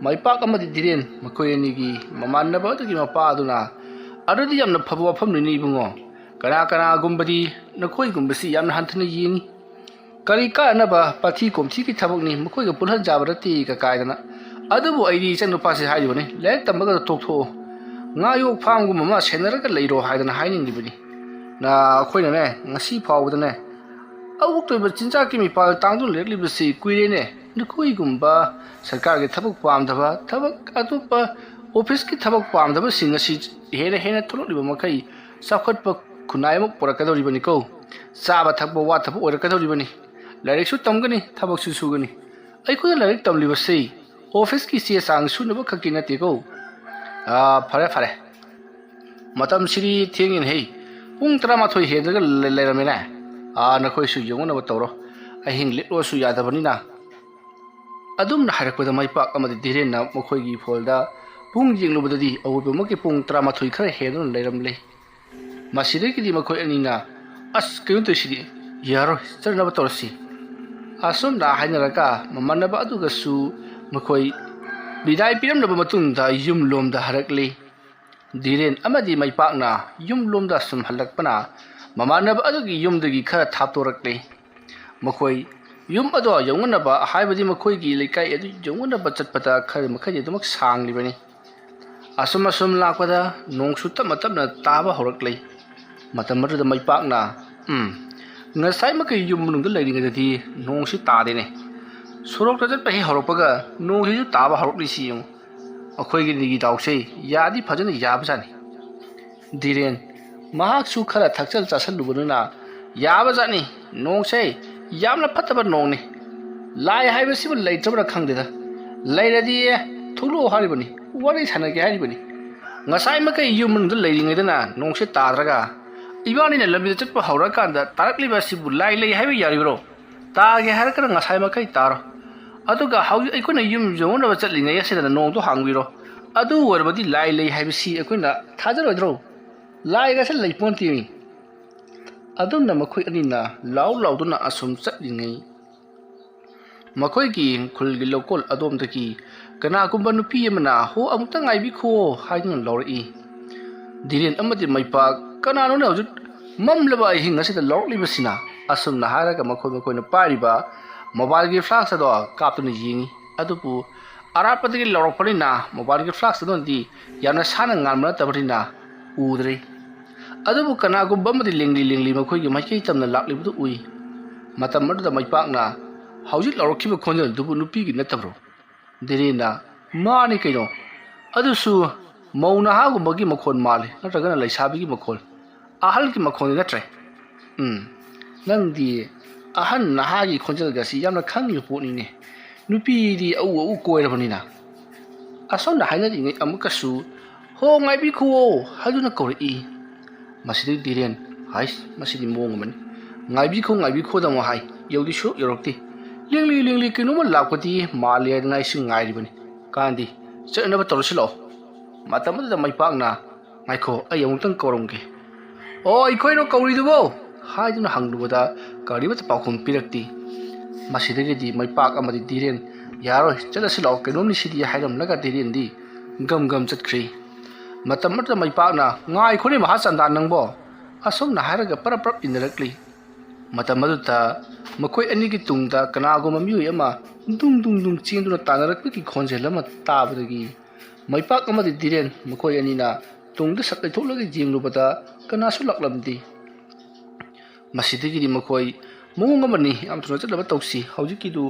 ꯃꯥꯏꯄꯥꯛ ꯑꯃꯗꯤ ꯙꯤꯔꯦꯟ ꯃꯈꯣꯏ ꯑꯅꯤꯒꯤ ꯃꯃꯥꯟꯅꯕ ꯑꯗꯨꯒꯤ ꯃꯄꯥ ꯑꯗꯨꯅ, "ꯑꯗꯨꯗꯤ ꯌꯥꯝꯅ ꯐꯕ ꯋꯥꯐꯝꯅꯤꯅꯦ ꯏꯕꯨꯡꯉꯣ꯫ ꯀꯅꯥ ꯀꯅꯥꯒꯨꯝꯕꯗꯤ ꯅꯈꯣꯏꯒꯨꯝꯕꯁꯤ ꯌꯥꯝꯅ ꯍꯟꯊꯅ ꯌꯦꯡꯏ꯫ ꯀꯔꯤ ꯀꯥꯟꯅꯕ ꯄꯥꯊꯤ ꯀꯣꯝꯊꯤꯒꯤ ꯊꯕꯛꯅꯤ, ꯃꯈꯣꯏꯒ ꯄꯨꯜꯍꯟꯖꯕ ꯅꯠꯇꯦ" ꯀ ꯀꯥꯏꯗꯅ꯫ ꯑꯗꯨꯕꯨ ꯑꯩꯗꯤ ꯏꯆꯟꯅꯨꯄꯥꯁꯤ ꯍꯥꯏꯔꯤꯕꯅꯤ, "ꯂꯥꯏꯔꯤꯛ ꯇꯝꯕꯒ ꯇꯣꯛꯊꯣꯛꯑꯣ, ꯉꯥ ꯌꯣꯛ ꯐꯥꯝꯒꯨꯝꯕ ꯑꯃ ꯁꯦꯟꯅꯔꯒ ꯂꯩꯔꯣ" ꯍꯥꯏꯗꯅ ꯍꯥꯏꯅꯤꯡꯂꯤꯕꯅꯤ꯫ ꯅ-, ꯑꯩꯈꯣꯏꯅꯅꯦ, ꯉꯁꯤ ꯐꯥꯎꯕꯗꯅꯦ, ꯑꯋꯣꯛꯇꯣꯏꯕ ꯆꯤꯟꯖꯥꯛꯀꯤ ꯃꯤꯄꯥꯜ ꯇꯥꯡꯗꯨꯅ ꯂꯩꯔꯛꯂꯤꯕꯁꯤ ꯀꯨꯏꯔꯦꯅꯦ꯫ ꯅꯈꯣꯏꯒꯨꯝꯕ ꯁꯔꯀꯥꯔꯒꯤ ꯊꯕꯛ ꯄꯥꯝꯗꯕ, ꯊꯕꯛ ꯑꯇꯣꯞꯄ ꯑꯣꯐꯤꯁꯀꯤ ꯊꯕꯛ ꯄꯥꯝꯗꯕꯁꯤꯡ ꯑꯁꯤ ꯍꯦꯟꯅ ꯍꯦꯟꯅ ꯊꯣꯛꯂꯛꯂꯤꯕ ꯃꯈꯩ ꯆꯥꯎꯈꯠꯄ ꯈꯨꯟꯅꯥꯏ ꯑꯃ ꯄꯨꯔꯛꯀꯗꯧꯔꯤꯕꯅꯤꯀꯣ꯫ ꯆꯥꯕ ꯊꯛꯄ ꯋꯥꯠꯇꯕ ꯑꯣꯏꯔꯛꯀꯗꯧꯔꯤꯕꯅꯤ꯫ ꯂꯥꯏꯔꯤꯛꯁꯨ ꯇꯝꯒꯅꯤ, ꯊꯕꯛꯁꯨ ꯁꯨꯒꯅꯤ꯫ ꯑꯩꯈꯣꯏꯅ ꯂꯥꯏꯔꯤꯛ ꯇꯝꯂꯤꯕꯁꯤ ꯑꯣꯐꯤꯁꯀꯤ ꯆꯦ ꯆꯥꯡ ꯁꯨꯅꯕ ꯈꯛꯀꯤ ꯅꯠꯇꯦꯀꯣ꯫ ꯑꯥ, ꯐꯔꯦ, ꯐꯔꯦ꯫ ꯃꯇꯝꯁꯤꯗꯤ ꯊꯦꯡꯉꯦꯅꯦꯍꯦ꯫ ꯄꯨꯡ ꯇꯔꯥꯃꯥꯊꯣꯏ ꯍꯦꯟꯗ꯭ꯔꯒ ꯂꯩ-, ꯂꯩꯔꯝꯃꯦꯅꯦ꯫ ꯑꯥ, ꯅꯈꯣꯏꯁꯨ ꯌꯦꯡꯉꯨꯅꯕ ꯇꯧꯔꯣ꯫ ꯑꯍꯤꯡ ꯂꯦꯛꯂꯣꯁꯨ ꯌꯥꯗꯕꯅꯤꯅ꯫ ꯑꯗꯨꯝꯅ ꯍꯥꯏꯔꯛꯄꯗ ꯃꯥꯏꯄꯥꯛ ꯑꯃꯗꯤ ꯙꯤꯔꯦꯟꯅ ꯃꯈꯣꯏꯒꯤ ꯐꯣꯜꯗ ꯄꯨꯡ ꯌꯦꯡꯂꯨꯕꯗꯗꯤ ꯑꯋꯣꯏꯕꯃꯛꯀꯤ ꯄꯨꯡ ꯇꯔꯥꯃꯥꯊꯣꯏ ꯈꯔ ꯍꯦꯟꯗꯨꯅ ꯂꯩꯔꯝꯂꯦ꯫ ꯃꯁꯤꯗꯒꯤꯗꯤ ꯃꯈꯣꯏ ꯑꯅꯤꯅ, "ꯑꯁ, ꯀꯩꯅꯣ ꯇꯧꯔꯤꯁꯤꯗꯤ, ꯌꯥꯔꯣꯏ, ꯆꯠꯅꯕ ꯇꯧꯔꯁꯤ"꯫ ꯑꯁꯨꯝꯅ ꯍꯥꯏꯅꯔꯒ ꯃꯃꯥꯟꯅꯕ ꯑꯗꯨꯒꯁꯨ ꯃꯈꯣꯏ ꯕꯤꯗꯥꯏ ꯄꯤꯔꯝꯂꯕ ꯃꯇꯨꯡꯗ ꯌꯨꯝꯂꯣꯝꯗ ꯍꯜꯂꯛꯂꯤ꯫ ꯙꯤꯔꯦꯟ ꯑꯃꯗꯤ ꯃꯥꯏꯄꯥꯛꯅ ꯌꯨꯝꯂꯣꯝꯗ ꯁꯨꯝ ꯍꯜꯂꯛꯄꯅ ꯃꯃꯥꯟꯅꯕ ꯑꯗꯨꯒꯤ ꯌꯨꯝꯗꯒꯤ ꯈꯔ ꯊꯥꯞꯇꯣꯔꯛꯂꯤ꯫ ꯃꯈꯣꯏ ꯌꯨꯝ ꯑꯗꯣ ꯌꯧꯅꯅꯕ, ꯍꯥꯏꯕꯗꯤ ꯃꯈꯣꯏꯒꯤ ꯂꯩꯀꯥꯏ ꯑꯗꯨ ꯌꯧꯅꯅꯕ ꯆꯠꯄꯗ ꯈꯔ ꯃꯈꯩꯗꯤ ꯑꯗꯨꯃꯛ ꯁꯥꯡꯂꯤꯕꯅꯤ꯫ ꯑꯁꯨꯝ ꯑꯁꯨꯝ ꯂꯥꯛꯄꯗ ꯅꯣꯡꯁꯨ ꯇꯞꯅ ꯇꯞꯅ ꯇꯥꯕ ꯍꯧꯔꯛꯂꯦ꯫ ꯃꯇꯝ ꯑꯗꯨꯗ ꯃꯥꯏꯄꯥꯛꯅ, "ꯎꯝ, ꯉꯁꯥꯏꯃꯛꯀꯤ ꯌꯨꯝ ꯃꯅꯨꯡꯗ ꯂꯩꯔꯤꯉꯩꯗꯗꯤ ꯅꯣꯡꯁꯤ ꯇꯥꯗꯦꯅꯦ꯫ ꯁꯣꯔꯣꯛꯇ ꯆꯠꯄ ꯍꯦꯛ ꯍꯧꯔꯛꯄꯒ ꯅꯣꯡꯁꯤꯁꯨ ꯇꯥꯕ ꯍꯧꯔꯛꯂꯤꯁꯤ ꯌꯦꯡꯉꯨ꯫ ꯑꯩꯈꯣꯏꯒꯤ ꯅꯤꯒꯤ ꯗꯥꯎꯁꯦ ꯌꯥꯗꯤ ꯐꯖꯅ ꯌꯥꯕꯖꯥꯠꯅꯤ"꯫ ꯙꯤꯔꯦꯟ ꯃꯍꯥꯛꯁꯨ ꯈꯔ ꯊꯛꯆꯜ ꯆꯥꯁꯜꯂꯨꯕꯗꯨꯅ, "ꯌꯥꯕꯖꯥꯠꯅꯤ, ꯅꯣꯡꯁꯦ ꯌꯥꯝꯅ ꯐꯠꯇꯕ ꯅꯣꯡꯅꯤ꯫ ꯂꯥꯏ ꯍꯥꯏꯕꯁꯤꯕꯨ ꯂꯩꯇ꯭ꯔꯕ꯭ꯔꯥ ꯈꯪꯗꯦꯗ꯫ ꯂꯩꯔꯗꯤ ꯊꯣꯛꯂꯛꯑꯣ ꯍꯥꯏꯔꯤꯕꯅꯤ, ꯋꯥꯔꯤ ꯁꯥꯟꯅꯒꯦ ꯍꯥꯏꯔꯤꯕꯅꯤ꯫ ꯉꯁꯥꯏ ꯃꯈꯩ ꯌꯨꯝ ꯃꯅꯨꯡꯗ ꯂꯩꯔꯤꯉꯩꯗꯅ ꯅꯣꯡꯁꯦ ꯇꯥꯗ꯭ꯔꯒ ꯏꯕꯥꯅꯤꯅ ꯂꯝꯕꯤꯗ ꯆꯠꯄ ꯍꯧꯔꯀꯥꯟꯗ ꯇꯥꯔꯛꯂꯤꯕ ꯑꯁꯤꯕꯨ ꯂꯥꯏ ꯂꯩ ꯍꯥꯏꯕ ꯌꯥꯔꯤꯕ꯭ꯔꯣ? ꯇꯥꯒꯦ ꯍꯥꯏꯔꯒꯅ ꯉꯁꯥꯏ ꯃꯈꯩ ꯇꯥꯔꯣ꯫ ꯑꯗꯨꯒ ꯍꯧꯖꯤꯛ ꯑꯩꯈꯣꯏꯅ ꯌꯨꯝ ꯌꯧꯅꯕ ꯆꯠꯂꯤꯉꯩ ꯑꯁꯤꯗ ꯅꯣꯡꯗꯣ ꯍꯥꯡꯕꯤꯔꯣ꯫ ꯑꯗꯨ ꯑꯣꯏꯔꯕꯗꯤ ꯂꯥꯏ ꯂꯩ ꯍꯥꯏꯕꯁꯤ ꯑꯩꯈꯣꯏꯅ ꯊꯥꯖꯔꯣꯏꯗ꯭ꯔꯣ? ꯂꯥꯏꯒꯁꯦ ꯂꯩꯄꯣꯟꯇꯦꯃꯤ꯫ ꯑꯗꯨꯝꯅ ꯃꯈꯣꯏ ꯑꯅꯤꯅ ꯂꯥꯎ ꯂꯥꯎꯗꯨꯅ ꯑꯁꯨꯝ ꯆꯠꯂꯤꯉꯩ ꯃꯈꯣꯏꯒꯤ ꯈꯨꯜꯒꯤ ꯂꯧꯀꯣꯜ ꯑꯗꯣꯝꯗꯒꯤ ꯀꯅꯥꯒꯨꯝꯕ ꯅꯨꯄꯤ ꯑꯃꯅ "ꯍꯣ, ꯑꯃꯨꯛꯇ ꯉꯥꯏꯕꯤꯈꯣ" ꯍꯥꯏꯗꯨꯅ ꯂꯧꯔꯛꯏ꯫ ꯙꯤꯔꯦꯟ ꯑꯃꯗꯤ ꯃꯩꯄꯥꯛ, "ꯀꯅꯥꯅꯣꯅꯦ ꯍꯧꯖꯤꯛ ꯃꯝꯂꯕ ꯑꯍꯤꯡ ꯑꯁꯤꯗ ꯂꯧꯔꯛꯂꯤꯕꯁꯤꯅ?" ꯑꯁꯨꯝꯅ ꯍꯥꯏꯔꯒ ꯃꯈꯣꯏ ꯃꯈꯣꯏꯅ ꯄꯥꯏꯔꯤꯕ ꯃꯣꯕꯥꯏꯜꯒꯤ ꯐ꯭ꯂꯥꯁ ꯑꯗꯣ ꯀꯥꯞꯇꯨꯅ ꯌꯦꯡꯉꯤ꯫ ꯑꯗꯨꯕꯨ ꯑꯔꯥꯞꯄꯗꯒꯤ ꯂꯧꯔꯛꯄꯅꯤꯅ ꯃꯣꯕꯥꯏꯜꯒꯤ ꯐ꯭ꯂꯥꯁ ꯑꯗꯨꯅꯗꯤ ꯌꯥꯝꯅ ꯁꯥꯟꯅ ꯉꯥꯟꯕ ꯅꯠꯇꯕꯅꯤꯅ ꯎꯗ꯭ꯔꯦ꯫ ꯑꯗꯨꯕꯨ ꯀꯅꯥꯒꯨꯝꯕ ꯑꯃꯗꯤ ꯂꯦꯡꯂꯤ ꯂꯦꯡꯂꯤ ꯃꯈꯣꯏꯒꯤ ꯃꯥꯏꯀꯩ ꯇꯝꯅ ꯂꯥꯛꯂꯤꯕꯗꯨ ꯎꯏ꯫ ꯃꯇꯝ ꯑꯗꯨꯗ ꯃꯩꯄꯥꯛꯅ, "ꯍꯧꯖꯤꯛ ꯂꯧꯔꯛꯈꯤꯕ ꯈꯣꯟꯖꯦꯜꯗꯨꯕꯨ ꯅꯨꯄꯤꯒꯤ ꯅꯠꯇꯕ꯭ꯔꯣ?" ꯙꯤꯔꯦꯟꯅ, "ꯃꯥꯅꯤ ꯀꯩꯅꯣ, ꯑꯗꯨꯁꯨ ꯃꯧ ꯅꯍꯥꯒꯨꯝꯕꯒꯤ ꯃꯈꯣꯟ ꯃꯥꯜꯂꯤ, ꯅꯠꯇ꯭ꯔꯒꯅ ꯂꯩꯁꯥꯕꯤꯒꯤ ꯃꯈꯣꯜ, ꯑꯍꯜꯒꯤ ꯃꯈꯣꯟꯗꯤ ꯅꯠꯇ꯭ꯔꯦ꯫ ꯎꯝ, ꯅꯪꯗꯤ ꯑꯍꯟ ꯅꯍꯥꯒꯤ ꯈꯣꯟꯖꯦꯜꯒꯁꯤ ꯌꯥꯝꯅ ꯈꯪꯉꯤꯕ ꯄꯣꯠꯅꯤꯅꯦ꯫ ꯅꯨꯄꯤꯗꯤ ꯑꯎ ꯑꯎ ꯀꯣꯏꯔꯕꯅꯤꯅ꯫" ꯑꯁꯣꯝꯗ ꯍꯥꯏꯅꯔꯤꯉꯩ ꯑꯃꯨꯛꯀꯁꯨ "ꯍꯣ, ꯉꯥꯏꯕꯤꯈꯨꯋꯣ" ꯍꯥꯏꯗꯨꯅ ꯀꯧꯔꯛꯏ꯫ ꯃꯁꯤꯗꯒꯤ ꯙꯤꯔꯦꯟ, "ꯍꯥꯏꯁ, ꯃꯁꯤꯗꯤ ꯃꯑꯣꯡ ꯑꯃꯅꯤ꯫ ꯉꯥꯏꯕꯤꯈꯣ, ꯉꯥꯏꯕꯤꯈꯣꯗ ꯑꯃꯨꯛ ꯍꯥꯏ, ꯌꯧꯗꯤ ꯁꯨꯛꯌꯧ ꯌꯧꯔꯛꯇꯦ꯫ ꯂꯦꯡꯂꯤ ꯂꯦꯡꯂꯤ ꯀꯩꯅꯣꯝꯃ ꯂꯥꯛꯄꯗꯤ ꯃꯥꯜꯂꯦ ꯍꯥꯏꯗꯅ ꯑꯩꯁꯨ ꯉꯥꯏꯔꯤꯕꯅꯤ꯫ ꯀꯥꯟꯗꯤ ꯆꯠꯅꯕ ꯇꯧꯔꯁꯤ ꯂꯥꯛꯑꯣ꯫" ꯃꯇꯝ ꯑꯗꯨꯗ ꯃꯩꯄꯥꯛꯅ, "ꯉꯥꯏꯈꯣ, ꯑꯩ ꯑꯃꯨꯛꯇꯪ ꯀꯧꯔꯝꯒꯦ꯫" "ꯑꯣ, ꯑꯩꯈꯣꯏꯔꯣ ꯀꯧꯔꯤꯗꯨꯕꯣ?" ꯍꯥꯏꯗꯨꯅ ꯍꯪꯂꯨꯕꯗ ꯀꯔꯤꯃꯠꯇ ꯄꯥꯎꯈꯨꯝ ꯄꯤꯔꯛꯇꯦ꯫ ꯃꯁꯤꯗꯒꯤꯗꯤ ꯃꯩꯄꯥꯛ ꯑꯃꯗꯤ ꯙꯤꯔꯦꯟ, "ꯌꯥꯔꯣꯏ, ꯆꯠꯂꯁꯤ ꯂꯥꯛꯑꯣ, ꯀꯩꯅꯣꯝꯅꯤ ꯁꯤꯗꯤ" ꯍꯥꯏꯔꯝꯂꯒ ꯙꯤꯔꯦꯟꯗꯤ ꯒꯝ ꯒꯝ ꯆꯠꯈ꯭ꯔꯦ꯫ ꯃꯇꯝ ꯑꯗꯨꯗ ꯃꯩꯄꯥꯛꯅ, "ꯉꯥꯏꯈꯣꯅꯦ ꯃꯍꯥꯆꯟꯗꯥ ꯅꯪꯕꯣ!" ꯑꯁꯨꯝꯅ ꯍꯥꯏꯔꯒ ꯄꯔꯞ ꯄꯔꯞ ꯏꯟꯅꯔꯛꯂꯤ꯫ ꯃꯇꯝ ꯑꯗꯨꯗ ꯃꯈꯣꯏ ꯑꯅꯤꯒꯤ ꯇꯨꯡꯗ ꯀꯅꯥꯒꯨꯝꯕ ꯃꯤꯑꯣꯏ ꯑꯃ ꯗꯨꯡ ꯗꯨꯡ ꯗꯨꯡ ꯆꯦꯟꯗꯨꯅ ꯇꯥꯟꯅꯔꯛꯄꯒꯤ ꯈꯣꯟꯖꯦꯜ ꯑꯃ ꯇꯥꯕꯗꯒꯤ ꯃꯩꯄꯥꯛ ꯑꯃꯗꯤ ꯙꯤꯔꯦꯟ ꯃꯈꯣꯏ ꯑꯅꯤꯅ ꯇꯨꯡꯗ ꯁꯠ ꯂꯩꯊꯣꯛꯂꯒ ꯌꯦꯡꯂꯨꯕꯗ ꯀꯅꯥꯁꯨ ꯂꯥꯛꯂꯝꯗꯦ꯫ ꯃꯁꯤꯗꯒꯤꯗꯤ ꯃꯈꯣꯏ ꯃꯑꯣꯡ ꯑꯃꯅꯤ, "ꯌꯥꯝ ꯊꯨꯅ ꯆꯠꯅꯕ ꯇꯧꯁꯤ, ꯍꯧꯖꯤꯛꯀꯤꯗꯨ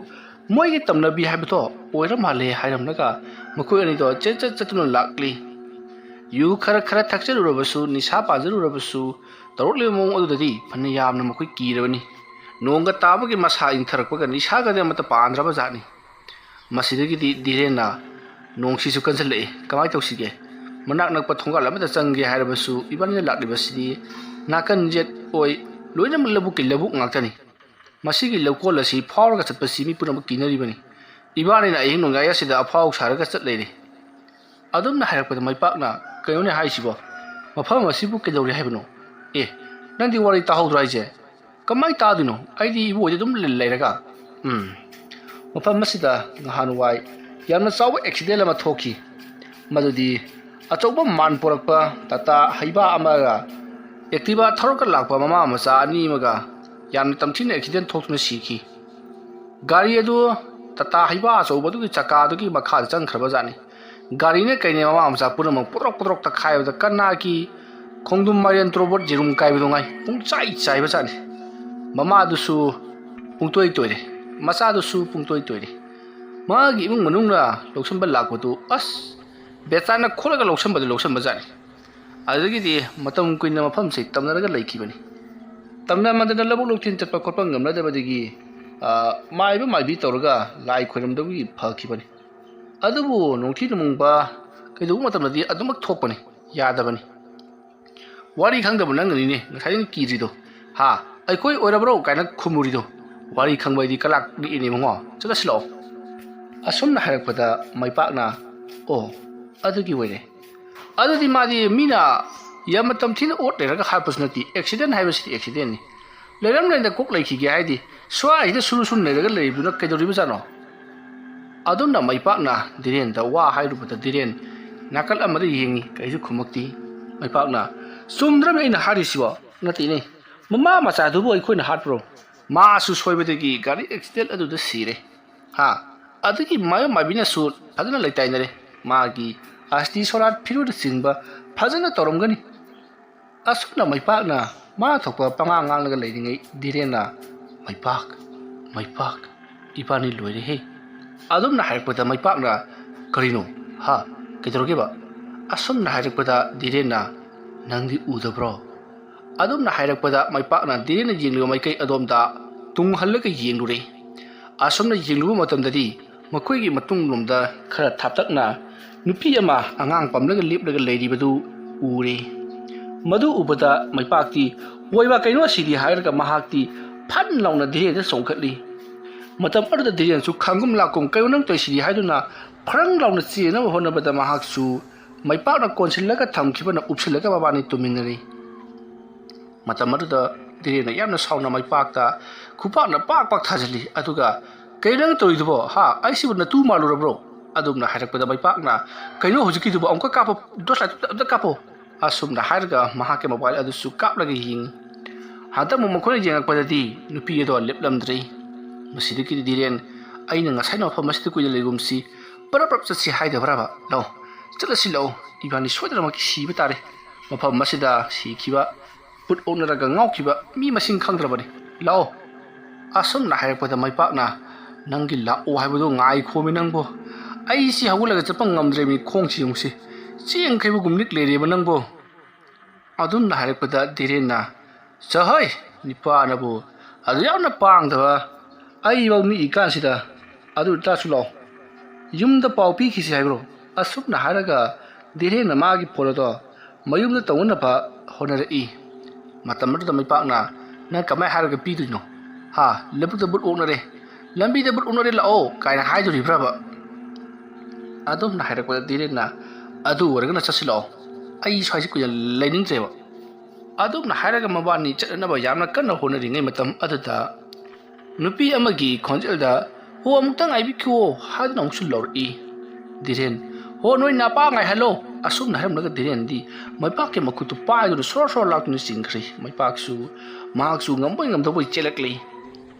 ꯃꯣꯏꯒꯤ ꯇꯝꯅꯕꯤ ꯍꯥꯏꯕꯗꯣ ꯑꯣꯏꯔ ꯃꯥꯜꯂꯦ" ꯍꯥꯏꯔꯝꯂꯒ ꯃꯈꯣꯏ ꯑꯅꯤꯗꯣ ꯆꯦꯠ ꯆꯠ ꯆꯠꯇꯨꯅ ꯂꯥꯛꯂꯤ꯫ ꯌꯨ ꯈꯔ ꯈꯔ ꯊꯛꯆꯜꯂꯨꯔꯕꯁꯨ, ꯅꯤꯁꯥ ꯄꯥꯟꯖꯜꯂꯨꯔꯕꯁꯨ, ꯇꯧꯔꯛꯂꯤꯕ ꯃꯑꯣꯡ ꯑꯗꯨꯗꯗꯤ ꯐꯅ ꯌꯥꯝꯅ ꯃꯈꯣꯏ ꯀꯤꯔꯕꯅꯤ꯫ ꯅꯣꯡꯒ ꯇꯥꯕꯒꯤ ꯃꯁꯥ ꯏꯪꯊꯔꯛꯄꯒ ꯅꯤꯁꯥꯒꯗꯤ ꯑꯃꯠꯇ ꯄꯥꯟꯗ꯭ꯔꯕ ꯖꯥꯠꯅꯤ꯫ ꯃꯁꯤꯗꯒꯤꯗꯤ ꯙꯤꯔꯦꯟꯅ, "ꯅꯣꯡꯁꯤꯁꯨ ꯀꯟꯁꯤꯜꯂꯛꯏ, ꯀꯃꯥꯏꯅ ꯇꯧꯁꯤꯒꯦ? ꯃꯅꯥꯛ ꯅꯛꯄ ꯊꯣꯡꯒꯥꯜ ꯑꯃꯗ ꯆꯪꯒꯦ ꯍꯥꯏꯔꯕꯁꯨ ꯏꯕꯥꯅꯤꯅ ꯂꯥꯛꯂꯤꯕꯁꯤꯗꯤ ꯅꯥꯀꯟ ꯌꯦꯠ ꯑꯣꯏ ꯂꯣꯏꯅꯃꯛ ꯂꯧꯕꯨꯛꯀꯤ ꯂꯧꯕꯨꯛ ꯉꯥꯛꯇꯅꯤ꯫ ꯃꯁꯤꯒꯤ ꯂꯧꯀꯣꯜ ꯑꯁꯤ ꯐꯥꯎꯔꯒ ꯆꯠꯄꯁꯤ ꯃꯤ ꯄꯨꯝꯅꯃꯛ ꯀꯤꯅꯔꯤꯕꯅꯤ꯫ ꯏꯕꯥꯅꯤꯅ ꯑꯍꯤꯡ ꯅꯣꯡꯌꯥꯏ ꯑꯁꯤꯗ ꯑꯐꯥꯎ ꯁꯥꯔꯒ ꯆꯠ ꯂꯩꯔꯦ꯫" ꯑꯗꯨꯝꯅ ꯍꯥꯏꯔꯛꯄꯗ ꯃꯩꯄꯥꯛꯅ, "ꯀꯩꯅꯣꯅꯦ ꯍꯥꯏꯁꯤꯕꯣ? ꯃꯐꯝ ꯑꯁꯤꯕꯨ ꯀꯩꯗꯧꯔꯦ ꯍꯥꯏꯕꯅꯣ? ꯑꯦ, ꯅꯪꯗꯤ ꯋꯥꯔꯤ ꯇꯥꯍꯧꯗ꯭ꯔꯣ ꯍꯥꯏꯁꯦ?" "ꯀꯃꯥꯏ ꯇꯥꯗꯣꯏꯅꯣ? ꯑꯩꯗꯤ ꯏꯕꯣꯏꯗ ꯑꯗꯨꯝ ꯂꯩ-, ꯂꯩꯔꯒ꯫" "ꯎꯝ, ꯃꯐꯝ ꯑꯁꯤꯗ ꯅꯍꯥꯟꯋꯥꯏ ꯌꯥꯝꯅ ꯆꯥꯎꯕ ꯑꯦꯛꯁꯤꯗꯦꯟ ꯑꯃ ꯊꯣꯛꯈꯤ꯫ ꯃꯗꯨꯗꯤ ꯑꯆꯧꯕ ꯃꯥꯟ ꯄꯣꯔꯛꯄ ꯇꯥꯇꯥ ꯍꯩꯕꯥ ꯑꯃꯒ ꯑꯦꯛꯇꯤꯚꯥ ꯊꯧꯔꯒ ꯂꯥꯛꯄ ꯃꯃꯥ ꯃꯆꯥ ꯑꯅꯤ ꯑꯃꯒ ꯌꯥꯝꯅ ꯇꯝꯊꯤꯅ ꯑꯦꯛꯁꯤꯗꯦꯟ ꯊꯣꯛꯇꯨꯅ ꯁꯤꯈꯤ꯫ ꯒꯥꯔꯤ ꯑꯗꯨ ꯇꯥꯇꯥ ꯍꯩꯕꯥ ꯑꯆꯧꯕꯗꯨꯒꯤ ꯆꯀꯥꯗꯨꯒꯤ ꯃꯈꯥꯗ ꯆꯪꯈ꯭ꯔꯕ ꯖꯥꯠꯅꯤ꯫ ꯒꯥꯔꯤꯅ ꯀꯩꯅꯦ ꯃꯃꯥ ꯃꯆꯥ ꯄꯨꯝꯅꯃꯛ ꯄꯨꯗ꯭ꯔꯣꯛ ꯄꯨꯗ꯭ꯔꯣꯛ ꯇꯛꯈꯥꯏꯕꯗ ꯀꯅꯥꯒꯤ ꯈꯣꯡꯗꯨꯝ ꯃꯥꯏꯔꯦꯟ ꯇꯣꯔꯣꯕꯣꯠ ꯌꯦꯔꯨꯝ ꯀꯥꯏꯕꯗꯨ ꯉꯥꯏ ꯄꯨꯡꯆꯥꯏ ꯆꯥꯏꯕ ꯖꯥꯠꯅꯤ꯫ ꯃꯃꯥꯗꯨꯁꯨ ꯄꯨꯡꯇꯣꯏ ꯇꯣꯏꯔꯦ, ꯃꯆꯥꯗꯨꯁꯨ ꯄꯨꯡꯇꯣꯏ ꯇꯣꯏꯔꯦ꯫ ꯃꯥꯒꯤ ꯏꯃꯨꯡ ꯃꯅꯨꯡꯅ ꯂꯧꯁꯤꯟꯕ ꯂꯥꯛꯄꯗꯨ ꯑꯁ ꯕꯦꯇꯥꯅ ꯈꯣꯠꯂꯒ ꯂꯧꯁꯤꯟꯕꯗꯨ ꯂꯧꯁꯤꯟꯕ ꯖꯥꯠꯅꯤ꯫ ꯑꯗꯨꯗꯒꯤꯗꯤ ꯃꯇꯝ ꯀꯨꯏꯅ ꯃꯐꯝꯁꯤ ꯇꯝꯅꯔꯒ ꯂꯩꯈꯤꯕꯅꯤ꯫ ꯇꯝꯅꯃꯟꯗꯅ ꯂꯧꯕꯨꯛ ꯂꯧꯊꯤꯟ ꯆꯠꯄ ꯈꯣꯠꯄ ꯉꯝꯅꯗꯕꯗꯒꯤ, ꯑ, ꯃꯥꯏꯕ ꯃꯥꯏꯕꯤ ꯇꯧꯔꯒ ꯂꯥꯏ ꯈꯣꯏꯔꯝꯗꯕꯒꯤ ꯐꯈꯤꯕꯅꯤ꯫ ꯑꯗꯨꯕꯨ ꯅꯣꯡꯊꯤ ꯅꯣꯡꯃꯪꯕ ꯀꯩꯗꯧꯕ ꯃꯇꯝꯗꯗꯤ ꯑꯗꯨꯃꯛ ꯊꯣꯛꯄꯅꯤ, ꯌꯥꯗꯕꯅꯤ꯫ "ꯋꯥꯔꯤ ꯈꯪꯗꯕ ꯅꯪꯅꯅꯤꯅꯦ ꯉꯁꯥꯏꯗꯒꯤ ꯀꯤꯔꯤꯗꯣ꯫ ꯍꯥ, ꯑꯩꯈꯣꯏ ꯑꯣꯏꯔꯕ꯭ꯔꯣ?" ꯀꯥꯏꯅ ꯈꯨꯝꯃꯨꯔꯤꯗꯣ꯫ "ꯋꯥꯔꯤ ꯈꯪꯕ ꯑꯩꯗꯤ ꯀꯂꯥꯛ ꯅꯤꯛꯏꯅꯦ ꯏꯕꯨꯡꯉꯣ꯫ ꯆꯠꯂꯁꯤ ꯂꯥꯛꯑꯣ꯫" ꯑꯁꯨꯝꯅ ꯍꯥꯏꯔꯛꯄꯗ ꯃꯩꯄꯥꯛꯅ, "ꯑꯣ, ꯑꯗꯨꯒꯤ ꯑꯣꯏꯔꯦ꯫ ꯑꯗꯨꯗꯤ ꯃꯥꯗꯤ ꯃꯤꯅ ꯌꯥꯝꯅ ꯇꯝꯊꯤꯅ ꯑꯣꯠ ꯂꯩꯔꯒ ꯍꯥꯠꯄꯁꯨ ꯅꯠꯇꯦ, ꯑꯦꯛꯁꯤꯗꯦꯟ ꯍꯥꯏꯕꯁꯤꯗꯤ ꯑꯦꯛꯁꯤꯗꯦꯟꯅꯤ꯫ ꯂꯩꯔꯝ ꯂꯩꯔꯝꯗ ꯀꯣꯛ ꯂꯩꯈꯤꯒꯦ ꯍꯥꯏꯗꯤ ꯁ꯭ꯋꯥꯏꯁꯤꯗ ꯁꯨꯔꯨ ꯁꯨꯔꯨ ꯅꯩꯔꯒ ꯂꯩꯔꯤꯕꯗꯨꯅ ꯀꯩꯗꯧꯔꯤꯕꯖꯥꯠꯅꯣ?" ꯑꯗꯨꯝꯅ ꯃꯩꯄꯥꯛꯅ ꯙꯤꯔꯦꯟꯗ ꯋꯥ ꯍꯥꯏꯔꯨꯕꯗ ꯙꯤꯔꯦꯟ ꯅꯥꯀꯜ ꯑꯃꯗ ꯌꯦꯡꯉꯤ, ꯀꯔꯤꯁꯨ ꯈꯨꯝꯃꯛꯇꯦ꯫ ꯃꯩꯄꯥꯛꯅ, "ꯆꯨꯝꯗ꯭ꯔꯕꯅꯤ ꯑꯩꯅ ꯍꯥꯏꯔꯤꯁꯤꯕꯣ?" "ꯅꯠꯇꯦꯅꯦ, ꯃꯃꯥ ꯃꯆꯥꯗꯨꯕꯨ ꯑꯩꯈꯣꯏꯅ ꯍꯥꯠꯄ꯭ꯔꯣ? ꯃꯥꯁꯨ ꯁꯣꯏꯕꯗꯒꯤ ꯒꯥꯔꯤ ꯑꯦꯛꯁꯤꯗꯦꯟ ꯑꯗꯨꯗ ꯁꯤꯔꯦ꯫ ꯍꯥ, ꯑꯗꯨꯒꯤ ꯃꯥꯏꯕ ꯃꯥꯏꯕꯤꯅꯁꯨ ꯐꯖꯅ ꯂꯩꯇꯥꯏꯅꯔꯦ꯫ ꯃꯥꯒꯤ ꯑꯁꯇꯤ ꯁꯣꯔꯥꯠ ꯐꯤꯔꯨꯅꯆꯤꯡꯕ ꯐꯖꯅ ꯇꯧꯔꯝꯒꯅꯤ꯫" ꯑꯁꯨꯝꯅ ꯃꯩꯄꯥꯛꯅ ꯃꯥ ꯊꯣꯛꯄ ꯄꯉꯥꯡ ꯉꯥꯡꯂꯒ ꯂꯩꯔꯤꯉꯩ ꯙꯤꯔꯦꯟꯅ, "ꯃꯩꯄꯥꯛ, ꯃꯩꯄꯥꯛ, ꯏꯕꯥꯅꯤ ꯂꯣꯏꯔꯦꯍꯦ꯫" ꯑꯗꯨꯝꯅ ꯍꯥꯏꯔꯛꯄꯗ ꯃꯩꯄꯥꯛꯅ, "ꯀꯔꯤꯅꯣ? ꯍꯥ? ꯀꯩꯗꯧꯔꯒꯦꯕ?" ꯑꯁꯨꯝꯅ ꯍꯥꯏꯔꯛꯄꯗ ꯙꯤꯔꯦꯟꯅ, "ꯅꯪꯗꯤ ꯎꯗꯕ꯭ꯔꯣ?" ꯑꯗꯨꯝꯅ ꯍꯥꯏꯔꯛꯄꯗ ꯃꯩꯄꯥꯛꯅ ꯙꯤꯔꯦꯟꯅ ꯌꯦꯡꯂꯤꯕ ꯃꯥꯏꯀꯩ ꯑꯗꯣꯝꯗ ꯇꯨꯡ ꯍꯜꯂꯒ ꯌꯦꯡꯂꯨꯔꯦ꯫ ꯑꯁꯨꯝꯅ ꯌꯦꯡꯂꯨꯕ ꯃꯇꯝꯗꯗꯤ ꯃꯈꯣꯏꯒꯤ ꯃꯇꯨꯡꯂꯣꯝꯗ ꯈꯔ ꯊꯥꯞꯇꯛꯅ ꯅꯨꯄꯤ ꯑꯃ ꯑꯉꯥꯡ ꯄꯝꯂꯒ ꯂꯦꯞꯂꯒ ꯂꯩꯔꯤꯕꯗꯨ ꯎꯔꯦ꯫ ꯃꯗꯨ ꯎꯕꯗ ꯃꯩꯄꯥꯛꯇꯤ, "ꯑꯣꯏꯕ ꯀꯩꯅꯣ ꯑꯁꯤꯗꯤ?" ꯍꯥꯏꯔꯒ ꯃꯍꯥꯛꯇꯤ ꯐꯟ ꯂꯥꯎꯅ ꯙꯤꯔꯦꯟꯗ ꯆꯣꯡꯈꯠꯂꯤ꯫ ꯃꯇꯝ ꯑꯗꯨꯗ ꯙꯤꯔꯦꯟꯁꯨ ꯈꯥꯡꯒꯨꯝ ꯂꯥꯛꯀꯨꯝ, "ꯀꯩꯅꯣ ꯅꯪ ꯇꯧꯔꯤꯁꯤꯗꯤ?" ꯍꯥꯏꯗꯨꯅ ꯐ꯭ꯔꯪ ꯂꯥꯎꯅ ꯆꯦꯟꯅꯕ ꯍꯣꯠꯅꯕꯗ ꯃꯍꯥꯛꯁꯨ ꯃꯩꯄꯥꯛꯅ ꯀꯣꯟꯁꯤꯜꯂꯒ ꯊꯝꯈꯤꯕꯅ ꯎꯞꯁꯤꯜꯂꯒ ꯃꯕꯥꯅꯤ ꯇꯨꯝꯃꯤꯟꯅꯔꯤ꯫ ꯃꯇꯝ ꯑꯗꯨꯗ ꯙꯤꯔꯦꯟꯅ ꯌꯥꯝꯅ ꯁꯥꯎꯅ ꯃꯩꯄꯥꯛꯇ ꯈꯨꯄꯥꯛꯅ ꯄꯥꯛ ꯄꯥꯛ ꯊꯥꯖꯤꯜꯂꯤ꯫ ꯑꯗꯨꯒ, "ꯀꯩꯅꯣ ꯅꯪ ꯇꯧꯔꯤꯗꯨꯕꯣ? ꯍꯥ? ꯑꯩꯁꯤꯕꯨ ꯅꯇꯨ ꯃꯥꯜꯂꯨꯔꯕ꯭ꯔꯣ?" ꯑꯗꯨꯝꯅ ꯍꯥꯏꯔꯛꯄꯗ ꯃꯩꯄꯥꯛꯅ, "ꯀꯩꯅꯣ ꯍꯧꯖꯤꯛꯀꯤꯗꯨꯕꯨ? ꯑꯃꯨꯛꯀ ꯀꯥꯞꯄꯣ, ꯇꯣꯔꯆ ꯂꯥꯏꯠꯇꯨ ꯑꯝꯇ ꯀꯥꯞꯄꯣ!" ꯑꯁꯨꯝꯅ ꯍꯥꯏꯔꯒ ꯃꯍꯥꯛꯀꯤ ꯃꯣꯕꯥꯏꯜ ꯑꯗꯨꯁꯨ ꯀꯥꯞꯂꯒ ꯌꯦꯡꯉꯤ꯫ ꯍꯟꯗꯛ ꯑꯃꯨꯛ ꯃꯈꯣꯏꯅ ꯌꯦꯡꯉꯛꯄꯗꯗꯤ ꯅꯨꯄꯤ ꯑꯗꯣ ꯂꯦꯞꯂꯝꯗ꯭ꯔꯦ꯫ ꯃꯁꯤꯗꯒꯤꯗꯤ ꯙꯤꯔꯦꯟ, "ꯑꯩꯅ ꯉꯁꯥꯏꯅ ꯃꯐꯝ ꯑꯁꯤꯗ ꯀꯨꯏꯅ ꯂꯩꯒꯨꯝꯁꯤ, ꯄꯔꯞ ꯄꯔꯞ ꯆꯠꯁꯤ ꯍꯥꯏꯗꯕ꯭ꯔꯕ? ꯂꯥꯛꯑꯣ, ꯆꯠꯂꯁꯤ ꯂꯥꯛꯑꯣ, ꯏꯕꯥꯅꯤ ꯁꯣꯏꯗꯅꯃꯛꯀꯤ ꯁꯤꯕ ꯇꯥꯔꯦ꯫ ꯃꯐꯝ ꯑꯁꯤꯗ ꯁꯤꯈꯤꯕ, ꯕꯨꯠ ꯑꯣꯛꯅꯔꯒ ꯉꯥꯎꯈꯤꯕ ꯃꯤ ꯃꯁꯤꯡ ꯈꯪꯗ꯭ꯔꯕꯅꯤ꯫ ꯂꯥꯛꯑꯣ!" ꯑꯁꯨꯝꯅ ꯍꯥꯏꯔꯛꯄꯗ ꯃꯩꯄꯥꯛꯅ, "ꯅꯪꯒꯤ ꯂꯥꯛꯑꯣ ꯍꯥꯏꯕꯗꯣ ꯉꯥꯏꯈꯣꯃꯤ ꯅꯪꯕꯨ꯫ ꯑꯩꯁꯤ ꯍꯧꯒꯠꯂꯒ ꯆꯠꯄ ꯉꯝꯗ꯭ꯔꯦꯃꯤ, ꯈꯣꯡꯁꯤ ꯌꯦꯡꯉꯨꯁꯤ꯫ ꯆꯦꯡꯈꯩꯕꯒꯨꯝ ꯅꯤꯛ ꯂꯩꯔꯦꯕ ꯅꯪꯕꯨ!" ꯑꯗꯨꯝꯅ ꯍꯥꯏꯔꯛꯄꯗ ꯙꯤꯔꯦꯟꯅ, "ꯆꯍꯩ, ꯅꯤꯄꯥꯅꯕꯨ ꯑꯗꯨ ꯌꯥꯝꯅ ꯄꯥꯡꯗꯕ, ꯑꯩꯐꯥꯎ ꯅꯤꯛꯏ ꯀꯥꯟꯁꯤꯗ꯫ ꯑꯗꯨ ꯇꯥꯁꯨ ꯂꯥꯛꯑꯣ, ꯌꯨꯝꯗ ꯄꯥꯎ ꯄꯤꯈꯤꯁꯤ ꯍꯥꯏꯕ꯭ꯔꯣ?" ꯑꯁꯨꯝꯅ ꯍꯥꯏꯔꯒ ꯙꯤꯔꯦꯟꯅ ꯃꯥꯒꯤ ꯐꯣꯟ ꯑꯗꯣ ꯃꯌꯨꯝꯗ ꯇꯧꯅꯅꯕ ꯍꯣꯠꯅꯔꯛꯏ꯫ ꯃꯇꯝ ꯑꯗꯨꯗ ꯃꯩꯄꯥꯛꯅ, "ꯅꯪ ꯀꯃꯥꯏꯅ ꯍꯥꯏꯔꯒ ꯄꯤꯗꯣꯏꯅꯣ? ꯍꯥ? ꯂꯧꯕꯨꯛꯇ ꯕꯨꯠ ꯑꯣꯛꯅꯔꯦ, ꯂꯝꯕꯤꯗ ꯕꯨꯠ ꯑꯣꯛꯅꯔꯦ, ꯂꯥꯛꯑꯣ" ꯀꯥꯏꯅ ꯍꯥꯏꯗꯣꯔꯤꯕ꯭ꯔꯕ? ꯑꯗꯨꯝꯅ ꯍꯥꯏꯔꯛꯄꯗ ꯙꯤꯔꯦꯟꯅ, "ꯑꯗꯨ ꯑꯣꯏꯔꯒꯅ ꯆꯠꯁꯤ ꯂꯥꯛꯑꯣ, ꯑꯩ ꯁ꯭ꯋꯥꯏꯁꯤ ꯀꯨꯏꯅ ꯂꯩꯅꯤꯡꯗ꯭ꯔꯦꯕ"꯫ ꯑꯗꯨꯝꯅ ꯍꯥꯏꯔꯒ ꯃꯕꯥꯅꯤ ꯆꯠꯅꯅꯕ ꯌꯥꯝꯅ ꯀꯟꯅ ꯍꯣꯠꯅꯔꯤꯉꯩ ꯃꯇꯝ ꯑꯗꯨꯗ ꯅꯨꯄꯤ ꯑꯃꯒꯤ ꯈꯣꯟꯖꯦꯜꯗ, "ꯍꯣ, ꯑꯃꯨꯛꯇ ꯉꯥꯏꯕꯤꯈꯨꯑꯣ" ꯍꯥꯏꯗꯨꯅ ꯑꯃꯨꯛꯁꯨ ꯂꯧꯔꯛꯏ꯫ ꯙꯤꯔꯦꯟ, "ꯍꯣ, ꯅꯣꯏ ꯅꯄꯥ ꯉꯥꯏꯍꯜꯂꯣ!" ꯑꯁꯨꯝꯅ ꯍꯥꯏꯔꯝꯂꯒ ꯙꯤꯔꯦꯟꯗꯤ ꯃꯩꯄꯥꯛꯀꯤ ꯃꯈꯨꯠꯇꯨ ꯄꯥꯏꯗꯨꯅ ꯁꯣꯔ ꯁꯣꯔ ꯂꯥꯎꯗꯨꯅ ꯆꯦꯟꯈ꯭ꯔꯦ꯫ ꯃꯩꯄꯥꯛꯁꯨ ꯃꯍꯥꯛꯁꯨ ꯉꯝꯕꯣꯏ ꯉꯝꯗꯕꯣꯏ ꯆꯦꯜꯂꯛꯂꯤ꯫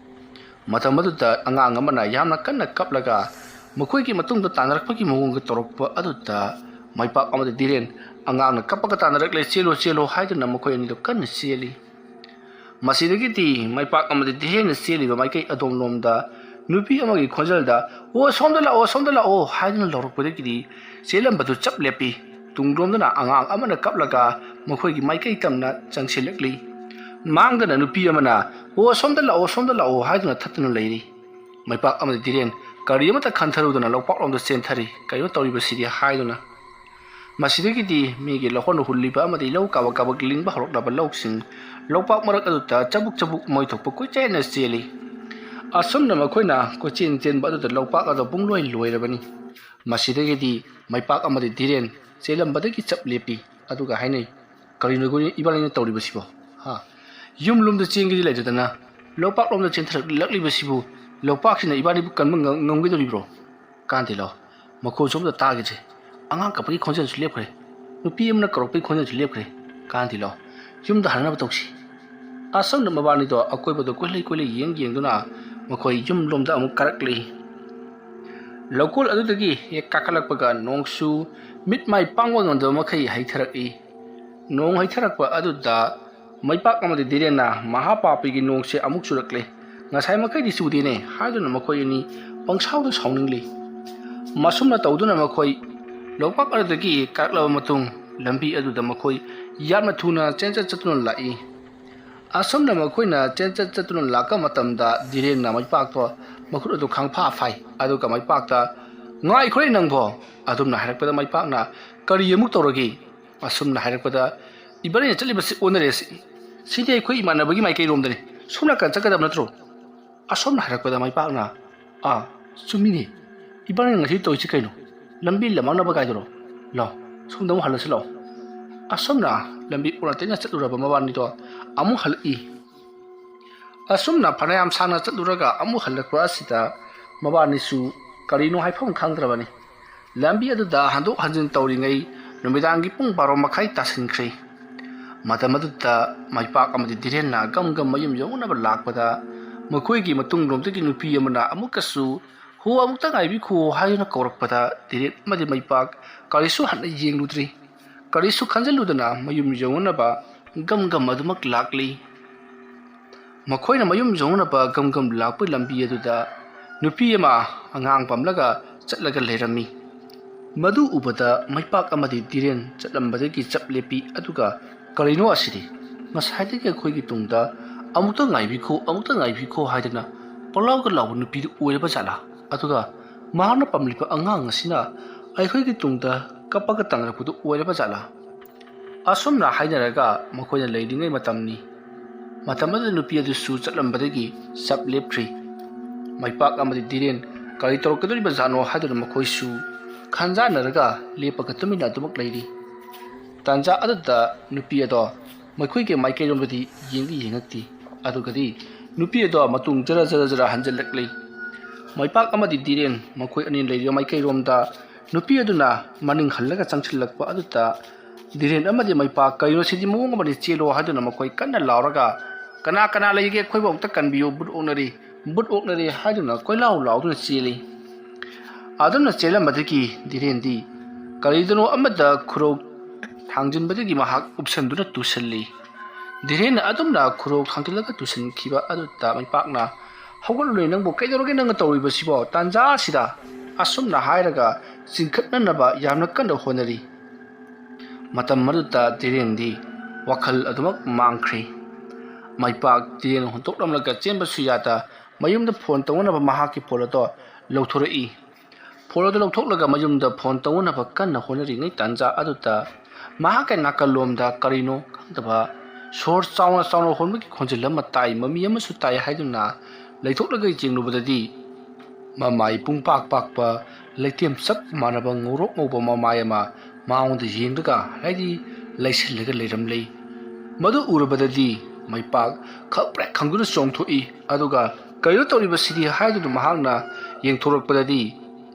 ꯃꯇꯝ ꯑꯗꯨꯗ ꯑꯉꯥꯡ ꯑꯃꯅ ꯌꯥꯝꯅ ꯀꯟꯅ ꯀꯞꯂꯒ ꯃꯈꯣꯏꯒꯤ ꯃꯇꯨꯡꯗ ꯇꯥꯟꯅꯔꯛꯄꯒꯤ ꯃꯑꯣꯡꯒ ꯇꯧꯔꯛꯄ ꯑꯗꯨꯗ ꯃꯩꯄꯥꯛ ꯑꯃꯗꯤ ꯙꯤꯔꯦꯟ, ꯑꯉꯥꯡꯅ ꯀꯞꯄꯒ ꯇꯥꯟꯅꯔꯛꯂꯦ, ꯆꯦꯜꯂꯣ, ꯆꯦꯜꯂꯣ ꯍꯥꯏꯗꯨꯅ ꯃꯈꯣꯏ ꯑꯅꯤꯗꯨ ꯀꯟꯅ ꯆꯦꯜꯂꯤ꯫ ꯃꯁꯤꯗꯒꯤꯗꯤ ꯃꯩꯄꯥꯛ ꯑꯃꯗꯤ ꯙꯤꯔꯦꯟꯅ ꯆꯦꯜꯂꯤꯕ ꯃꯥꯏꯀꯩ ꯑꯗꯣꯝꯂꯣꯝꯗ ꯅꯨꯄꯤ ꯑꯃꯒꯤ ꯈꯣꯟꯖꯦꯜꯗ, "ꯑꯣ, ꯁꯣꯝꯗ ꯂꯥꯛꯑꯣ, ꯁꯣꯝꯗ ꯂꯥꯛꯑꯣ" ꯍꯥꯏꯗꯨꯅ ꯂꯧꯔꯛꯄꯗꯒꯤꯗꯤ ꯆꯦꯜꯂꯝꯕꯗꯨ ꯆꯞ ꯂꯦꯞꯄꯤ꯫ ꯇꯨꯡꯂꯣꯝꯗꯅ ꯑꯉꯥꯡ ꯑꯃꯅ ꯀꯞꯂꯒ ꯃꯈꯣꯏꯒꯤ ꯃꯥꯏꯀꯩ ꯇꯝꯅ ꯆꯪꯁꯤꯜꯂꯛꯂꯤ꯫ ꯃꯥꯡꯗꯅ ꯅꯨꯄꯤ ꯑꯃꯅ, "ꯑꯣ, ꯁꯣꯝꯗ ꯂꯥꯛꯑꯣ, ꯁꯣꯝꯗ ꯂꯥꯛꯑꯣ" ꯍꯥꯏꯗꯨꯅ ꯊꯠꯇꯨꯅ ꯂꯩꯔꯤ꯫ ꯃꯩꯄꯥꯛ ꯑꯃꯗꯤ ꯙꯤꯔꯦꯟ ꯀꯔꯤ ꯑꯃꯠꯇ ꯈꯟꯊꯔꯨꯗꯅ ꯂꯧꯄꯥꯛꯂꯣꯝꯗ ꯆꯦꯟꯊꯔꯤ꯫ "ꯀꯔꯤꯅꯣ ꯇꯧꯔꯤꯕꯁꯤꯗꯤ?" ꯍꯥꯏꯗꯨꯅ꯫ ꯃꯁꯤꯗꯒꯤꯗꯤ ꯃꯤꯒꯤ ꯂꯧꯍꯣꯟ ꯍꯨꯜꯂꯤꯕ ꯑꯃꯗꯤ ꯂꯧ ꯀꯥꯕꯛ ꯀꯥꯕꯛ ꯂꯤꯡꯕ ꯍꯧꯔꯛꯂꯕ ꯂꯧꯁꯤꯡ ꯂꯧꯄꯥꯛ ꯃꯔꯛ ꯑꯗꯨꯗ ꯆꯕꯨꯛ ꯆꯕꯨꯛ ꯃꯣꯏ ꯊꯣꯛꯄ ꯀꯣꯏꯆꯦꯟꯅ ꯆꯦꯜꯂꯤ꯫ ꯑꯁꯨꯝꯅ ꯃꯈꯣꯏꯅ ꯀꯣꯏꯆꯦꯟ ꯆꯦꯟꯕ ꯑꯗꯨꯗ ꯂꯧꯄꯥꯛ ꯑꯗꯨ ꯄꯨꯡꯂꯣꯏ ꯂꯣꯏꯔꯕꯅꯤ꯫ ꯃꯁꯤꯗꯒꯤꯗꯤ ꯃꯩꯄꯥꯛ ꯑꯃꯗꯤ ꯙꯤꯔꯦꯟ ꯆꯦꯜꯂꯝꯕꯗꯒꯤ ꯆꯞ ꯂꯦꯞꯄꯤ꯫ ꯑꯗꯨꯒ ꯍꯥꯏꯅꯩ, "ꯀꯔꯤꯅꯣ ꯑꯩꯈꯣꯏ ꯏꯕꯥꯅꯤꯅ ꯇꯧꯔꯤꯕꯁꯤꯕꯣ? ꯍꯥ? ꯌꯨꯝ ꯂꯣꯝꯗ ꯆꯦꯟꯒꯦꯗꯤ ꯂꯩꯇꯗꯅ ꯂꯧꯄꯥꯛ ꯂꯣꯝꯗ ꯆꯦꯟꯊꯔꯛꯂꯛꯂꯤꯕꯁꯤꯕꯨ? ꯂꯧꯄꯥꯛꯁꯤꯅ ꯏꯕꯥꯅꯤꯕꯨ ꯀꯟꯕ ꯉꯝ-, ꯉꯝꯒꯗꯧꯔꯤꯕ꯭ꯔꯣ?" ꯀꯥꯟꯇꯤꯂꯣ, ꯃꯈꯣꯟꯁꯨ ꯑꯝꯇ ꯇꯥꯈꯤꯗ꯭ꯔꯦ꯫ ꯑꯉꯥꯡ ꯀꯞꯄꯒꯤ ꯈꯣꯟꯖꯦꯜꯁꯨ ꯂꯦꯞꯈ꯭ꯔꯦ꯫ ꯅꯨꯄꯤ ꯑꯃꯅ ꯀꯧꯔꯛꯄꯒꯤ ꯈꯣꯟꯖꯦꯜꯁꯨ ꯂꯦꯞꯈ꯭ꯔꯦ꯫ ꯀꯥꯟꯇꯤꯂꯣ, "ꯌꯨꯝꯗ ꯍꯟꯅꯅꯕ ꯇꯧꯁꯤ꯫" ꯑꯁꯨꯝꯅ ꯃꯕꯥꯅꯤꯗꯣ ꯑꯀꯣꯏꯕꯗ ꯀꯣꯏꯂꯩ ꯀꯣꯏꯂꯩ ꯌꯦꯡ ꯌꯦꯡꯗꯨꯅ ꯃꯈꯣꯏ ꯌꯨꯝ ꯂꯣꯝꯗ ꯑꯃꯨꯛ ꯀꯥꯔꯛꯂꯤ꯫ ꯂꯧꯀꯣꯜ ꯑꯗꯨꯗꯒꯤ ꯍꯦꯛ ꯀꯥꯈꯠꯂꯛꯄꯒ ꯅꯣꯡꯁꯨ ꯃꯤꯠ ꯃꯥꯏ ꯄꯥꯡꯕ ꯉꯝꯗꯕ ꯃꯈꯩ ꯍꯩꯊꯔꯛꯏ꯫ ꯅꯣꯡ ꯍꯩꯊꯔꯛꯄ ꯑꯗꯨꯗ ꯃꯩꯄꯥꯛ ꯑꯃꯗꯤ ꯙꯤꯔꯦꯟꯅ, "ꯃꯍꯥꯄꯥꯄꯤꯒꯤ ꯅꯣꯡꯁꯦ ꯑꯃꯨꯛ ꯆꯨꯔꯛꯂꯦ, ꯉꯁꯥꯏ ꯃꯈꯩꯗꯤ ꯆꯨꯗꯦꯅꯦ" ꯍꯥꯏꯗꯨꯅ ꯃꯈꯣꯏ ꯑꯅꯤ ꯄꯪꯁꯥꯎꯗ ꯁꯥꯎꯅꯤꯡꯂꯤ꯫ ꯃꯁꯨꯝꯅ ꯇꯧꯗꯨꯅ ꯃꯈꯣꯏ ꯂꯧꯄꯥꯛ ꯑꯗꯨꯗꯒꯤ ꯀꯥꯔꯛꯂꯕ ꯃꯇꯨꯡ, ꯂꯝꯕꯤ ꯑꯗꯨꯗ ꯃꯈꯣꯏ ꯌꯥꯝꯅ ꯊꯨꯅ ꯆꯦꯟꯆꯠ ꯆꯠꯇꯨꯅ ꯂꯥꯛꯏ꯫ ꯑꯁꯨꯝꯅ ꯃꯈꯣꯏꯅ ꯆꯦꯟꯆꯠ ꯆꯠꯇꯨꯅ ꯂꯥꯛꯄ ꯃꯇꯝꯗ, ꯙꯤꯔꯦꯟꯅ ꯃꯩꯄꯥꯛꯇꯣ ꯃꯈꯨꯠ ꯑꯗꯨ ꯈꯪꯐꯥ ꯐꯥꯏ, ꯑꯗꯨꯒ ꯃꯩꯄꯥꯛꯇ, "ꯉꯥꯏꯈꯣꯅꯦ ꯅꯪꯕꯣ!" ꯑꯗꯨꯝꯅ ꯍꯥꯏꯔꯛꯄꯗ, ꯃꯩꯄꯥꯛꯅ, "ꯀꯔꯤ ꯑꯃꯨꯛ ꯇꯧꯔꯒꯦ?" ꯑꯁꯨꯝꯅ ꯍꯥꯏꯔꯛꯄꯗ, "ꯏꯕꯥꯅꯤꯅ ꯆꯠꯂꯤꯕꯁꯤ ꯑꯣꯟꯅꯔꯦ꯫ ꯁꯤ-, ꯁꯤꯗꯤ ꯑꯩꯈꯣꯏ ꯏꯃꯥꯟꯅꯕꯒꯤ ꯃꯥꯏꯀꯩꯔꯣꯝꯗꯅꯤ, ꯁꯣꯝ ꯅꯥꯀꯟ ꯆꯠꯀꯗꯕ ꯅꯠꯇ꯭ꯔꯣ?" ꯑꯁꯣꯝꯅ ꯍꯥꯏꯔꯛꯄꯗ ꯃꯩꯄꯥꯛꯅ, "ꯑꯥ, ꯆꯨꯝꯃꯤꯅꯦ, ꯏꯕꯥꯅꯤꯅ ꯉꯁꯤ ꯇꯧꯔꯤꯁꯤ ꯀꯩꯅꯣ? ꯂꯝꯕꯤ ꯂꯝꯃꯥꯡꯅꯕ ꯀꯥꯏꯗꯨꯔꯣ? ꯂꯥꯎ, ꯁꯣꯝꯗ ꯑꯃꯨꯛ ꯍꯜꯂꯁꯤ ꯂꯥꯎ꯫" ꯑꯁꯣꯝꯅ ꯂꯝꯕꯤ ꯑꯣꯟꯅ ꯇꯩꯅ ꯆꯠꯂꯨꯔꯕ ꯃꯕꯥꯅꯤꯗꯣ ꯑꯃꯨꯛ ꯍꯜꯂꯛꯏ꯫ ꯑꯁꯨꯝꯅ ꯐꯅꯌꯥꯝ ꯁꯥꯡꯅ ꯆꯠꯂꯨꯔꯒ ꯑꯃꯨꯛ ꯍꯜꯂꯛꯄ ꯑꯁꯤꯗ ꯃꯕꯥꯅꯤꯁꯨ ꯀꯔꯤꯅꯣ ꯍꯥꯏꯐꯝ ꯈꯪꯗ꯭ꯔꯕꯅꯤ꯫ ꯂꯝꯕꯤ ꯑꯗꯨꯗ ꯍꯟꯗꯣꯛ ꯍꯟꯖꯤꯟ ꯇꯧꯔꯤꯉꯩ ꯅꯨꯃꯤꯗꯥꯡꯒꯤ ꯄꯨꯡ ꯕꯥꯔꯣ ꯃꯈꯥꯏ ꯇꯥꯁꯤꯟꯈ꯭ꯔꯦ꯫ ꯃꯇꯝ ꯑꯗꯨꯗ ꯃꯩꯄꯥꯛ ꯑꯃꯗꯤ ꯙꯤꯔꯦꯟꯅ ꯒꯝ ꯒꯝ ꯃꯌꯨꯝ ꯌꯧꯅꯅꯕ ꯂꯥꯛꯄꯗ, ꯃꯈꯣꯏꯒꯤ ꯃꯇꯨꯡꯂꯣꯝꯗꯒꯤ ꯅꯨꯄꯤ ꯑꯃꯅ ꯑꯃꯨꯛꯀꯁꯨ "ꯍꯣ, ꯑꯃꯨꯛꯇ ꯉꯥꯏꯕꯤꯈꯣ" ꯍꯥꯏꯗꯨꯅ ꯀꯧꯔꯛꯄꯗ, ꯙꯤꯔꯦꯟ ꯑꯃꯗꯤ ꯃꯩꯄꯥꯛ ꯀꯔꯤꯁꯨ ꯍꯟꯅ ꯌꯦꯡꯂꯨꯗ꯭ꯔꯤ꯫ ꯀꯔꯤꯁꯨ ꯈꯟꯖꯤꯜꯂꯨꯗꯅ ꯃꯌꯨꯝ ꯌꯧꯅꯅꯕ ꯒꯝ ꯒꯝ ꯑꯗꯨꯃꯛ ꯂꯥꯛꯂꯤ꯫ ꯃꯈꯣꯏꯅ ꯃꯌꯨꯝ ꯌꯧꯅꯅꯕ ꯒꯝ ꯒꯝ ꯂꯥꯛꯄꯒꯤ ꯂꯝꯕꯤ ꯑꯗꯨꯗ ꯅꯨꯄꯤ ꯑꯃ ꯑꯉꯥꯡ ꯄꯝꯂꯒ ꯆꯠꯂꯒ ꯂꯩꯔꯝꯃꯤ꯫ ꯃꯗꯨ ꯎꯕꯗ ꯃꯩꯄꯥꯛ ꯑꯃꯗꯤ ꯙꯤꯔꯦꯟ ꯆꯠꯂꯝꯕꯗꯒꯤ ꯆꯞ ꯂꯦꯞꯄꯤ, ꯑꯗꯨꯒ, "ꯀꯔꯤꯅꯣ ꯑꯁꯤꯗꯤ? ꯉꯁꯥꯏꯗꯒꯤ ꯑꯩꯈꯣꯏꯒꯤ ꯇꯨꯡꯗ 'ꯑꯃꯨꯛꯇ ꯉꯥꯏꯕꯤꯈꯣ, ꯑꯃꯨꯛꯇ ꯉꯥꯏꯕꯤꯈꯣ' ꯍꯥꯏꯗꯅ ꯄꯪꯂꯥꯎꯗ ꯂꯥꯎꯕ ꯅꯨꯄꯤꯗꯨ ꯑꯣꯏꯔꯕ ꯖꯥꯠꯂꯥ?" ꯑꯗꯨꯒ ꯃꯍꯥꯛꯅ ꯄꯝꯂꯤꯕ ꯑꯉꯥꯡ ꯑꯁꯤꯅ ꯑꯩꯈꯣꯏꯒꯤ ꯇꯨꯡꯗ ꯀꯞꯄꯒ ꯇꯥꯟꯅꯔꯛꯄꯗꯨ ꯑꯣꯏꯔꯕ ꯖꯥꯠꯂꯥ? ꯑꯁꯨꯝꯅ ꯍꯥꯏꯅꯔꯒ ꯃꯈꯣꯏꯅ ꯂꯩꯔꯤꯉꯩ ꯃꯇꯝꯅꯤ꯫ ꯃꯇꯝ ꯑꯗꯨꯗ ꯅꯨꯄꯤ ꯑꯗꯨꯁꯨ ꯆꯠꯂꯝꯕꯗꯒꯤ ꯆꯞ ꯂꯦꯞꯈ꯭ꯔꯤ꯫ ꯃꯩꯄꯥꯛ ꯑꯃꯗꯤ ꯙꯤꯔꯦꯟ ꯀꯔꯤ ꯇꯧꯔꯛꯀꯗꯧꯔꯤꯕ ꯖꯥꯠꯅꯣ ꯍꯥꯏꯗꯨꯅ ꯃꯈꯣꯏꯁꯨ ꯈꯟꯖꯥꯟꯅꯔꯒ ꯂꯦꯞꯄꯒ ꯇꯨꯃꯤꯟꯅ ꯑꯗꯨꯃꯛ ꯂꯩꯔꯤ꯫ ꯇꯥꯟꯖꯥ ꯑꯗꯨꯗ ꯅꯨꯄꯤ ꯑꯗꯣ ꯃꯈꯣꯏꯒꯤ ꯃꯥꯏꯀꯩꯔꯣꯝꯗꯗꯤ ꯌꯦꯡꯗꯤ ꯌꯦꯡꯉꯛꯇꯦ꯫ ꯑꯗꯨꯒꯗꯤ ꯅꯨꯄꯤ ꯑꯗꯣ ꯃꯇꯨꯡ ꯖꯔ ꯖꯔ ꯖꯔ ꯍꯟꯖꯤꯜꯂꯛꯂꯤ꯫ ꯃꯩꯄꯥꯛ ꯑꯃꯗꯤ ꯙꯤꯔꯦꯟ ꯃꯈꯣꯏ ꯑꯅꯤ ꯂꯩꯔꯤꯕ ꯃꯥꯏꯀꯩꯔꯣꯝꯗ ꯅꯨꯄꯤ ꯑꯗꯨꯅ ꯃꯅꯤꯡ ꯍꯜꯂꯒ ꯆꯪꯁꯤꯜꯂꯛꯄ ꯑꯗꯨꯗ ꯙꯤꯔꯦꯟ ꯑꯃꯗꯤ ꯃꯩꯄꯥꯛ "ꯀꯔꯤꯅꯣ ꯁꯤꯗꯤ, ꯃꯑꯣꯡ ꯑꯃꯗꯤ, ꯆꯦꯜꯂꯣ" ꯍꯥꯏꯗꯨꯅ ꯃꯈꯣꯏ ꯀꯟꯅ ꯂꯥꯎꯔꯒ "ꯀꯅꯥ ꯀꯅꯥ ꯂꯩꯒꯦ? ꯑꯩꯈꯣꯏꯕꯨ ꯑꯃꯨꯛꯇ ꯀꯟꯕꯤꯌꯨ, ꯕꯨꯠ ꯑꯣꯛꯅꯔꯤ, ꯕꯨꯠ ꯑꯣꯛꯅꯔꯤ" ꯍꯥꯏꯗꯨꯅ ꯀꯣꯏꯂꯥꯎ ꯂꯥꯎꯗꯨꯅ ꯆꯦꯜꯂꯤ꯫ ꯑꯗꯨꯝꯅ ꯆꯦꯜꯂꯝꯕꯗꯒꯤ ꯙꯤꯔꯦꯟꯗꯤ ꯀꯔꯤꯗꯅꯣ ꯑꯃꯗ ꯈꯨꯔꯧ ꯊꯥꯡꯖꯤꯟꯕꯗꯒꯤ ꯃꯍꯥꯛ ꯎꯞꯁꯟꯗꯨꯅ ꯇꯨꯁꯜꯂꯤ꯫ ꯙꯤꯔꯦꯟꯅ ꯑꯗꯨꯝꯅ ꯈꯨꯔꯧ ꯊꯥꯡꯖꯤꯜꯂꯒ ꯇꯨꯁꯟꯈꯤꯕ ꯑꯗꯨꯗ ꯃꯩꯄꯥꯛꯅ "ꯍꯧꯒꯠꯂꯨꯅꯦ, ꯅꯪꯕꯨ ꯀꯩꯗꯧꯔꯒꯦ ꯅꯪꯅ ꯇꯧꯔꯤꯕꯁꯤꯕꯣ? ꯇꯥꯟꯖꯥ ꯑꯁꯤꯗ!" ꯑꯁꯨꯝꯅ ꯍꯥꯏꯔꯒ ꯆꯤꯡꯈꯠꯅꯅꯕ ꯌꯥꯝꯅ ꯀꯟꯅ ꯍꯣꯠꯅꯔꯤ꯫ ꯃꯇꯝ ꯑꯗꯨꯗ ꯙꯤꯔꯦꯟꯗꯤ ꯋꯥꯈꯜ ꯑꯗꯨꯃꯛ ꯃꯥꯡꯈ꯭ꯔꯦ꯫ ꯃꯩꯄꯥꯛ ꯙꯤꯔꯦꯟ ꯍꯨꯟꯗꯣꯛꯂꯝꯂꯒ ꯆꯦꯟꯕꯁꯨ ꯌꯥꯗ ꯃꯌꯨꯝꯗ ꯐꯣꯟ ꯇꯧꯅꯅꯕ ꯃꯍꯥꯛꯀꯤ ꯐꯣꯟ ꯑꯗꯣ ꯂꯧꯊꯣꯔꯛꯏ꯫ ꯐꯣꯟ ꯑꯗꯨ ꯂꯧꯊꯣꯛꯂꯒ ꯃꯌꯨꯝꯗ ꯐꯣꯟ ꯇꯧꯅꯅꯕ ꯀꯟꯅ ꯍꯣꯠꯅꯔꯤꯉꯩ ꯇꯥꯟꯖꯥ ꯑꯗꯨꯗ ꯃꯍꯥꯛꯀꯤ ꯅꯥꯀꯜꯂꯣꯝꯗ ꯀꯔꯤꯅꯣ ꯈꯪꯗꯕ ꯁꯣꯔ ꯆꯥꯎꯅ ꯆꯥꯎꯅ ꯍꯣꯟꯕꯒꯤ ꯈꯣꯟꯖꯦꯜ ꯑꯃ ꯇꯥꯏ, ꯃꯃꯤ ꯑꯃꯁꯨ ꯇꯥꯏ ꯍꯥꯏꯗꯨꯅ ꯂꯩꯊꯣꯛꯂꯒ ꯌꯦꯡꯂꯨꯕꯗꯗꯤ ꯃꯃꯥꯏ ꯄꯨꯡꯄꯥꯛ ꯄꯥꯛꯄ, ꯂꯩꯇꯦꯝ ꯆꯞ ꯃꯥꯟꯅꯕ ꯉꯧꯔꯣꯛ ꯉꯧꯕ ꯃꯃꯥꯏ ꯑꯃ ꯃꯉꯣꯟꯗ ꯌꯦꯡꯂꯒ ꯍꯥꯏꯗꯤ ꯂꯩꯁꯤꯜꯂꯒ ꯂꯩꯔꯝꯂꯦ꯫ ꯃꯗꯨ ꯎꯔꯨꯕꯗꯗꯤ ꯃꯩꯄꯥꯛ ꯈꯪꯄ꯭ꯔꯦꯛ ꯈꯪꯗꯨꯅ ꯆꯣꯡꯊꯣꯛꯏ꯫ ꯑꯗꯨꯒ "ꯀꯔꯤꯅꯣ ꯇꯧꯔꯤꯕꯁꯤꯗꯤ?" ꯍꯥꯏꯗꯨꯅ ꯃꯍꯥꯛꯅ ꯌꯦꯡꯊꯣꯔꯛꯄꯗꯗꯤ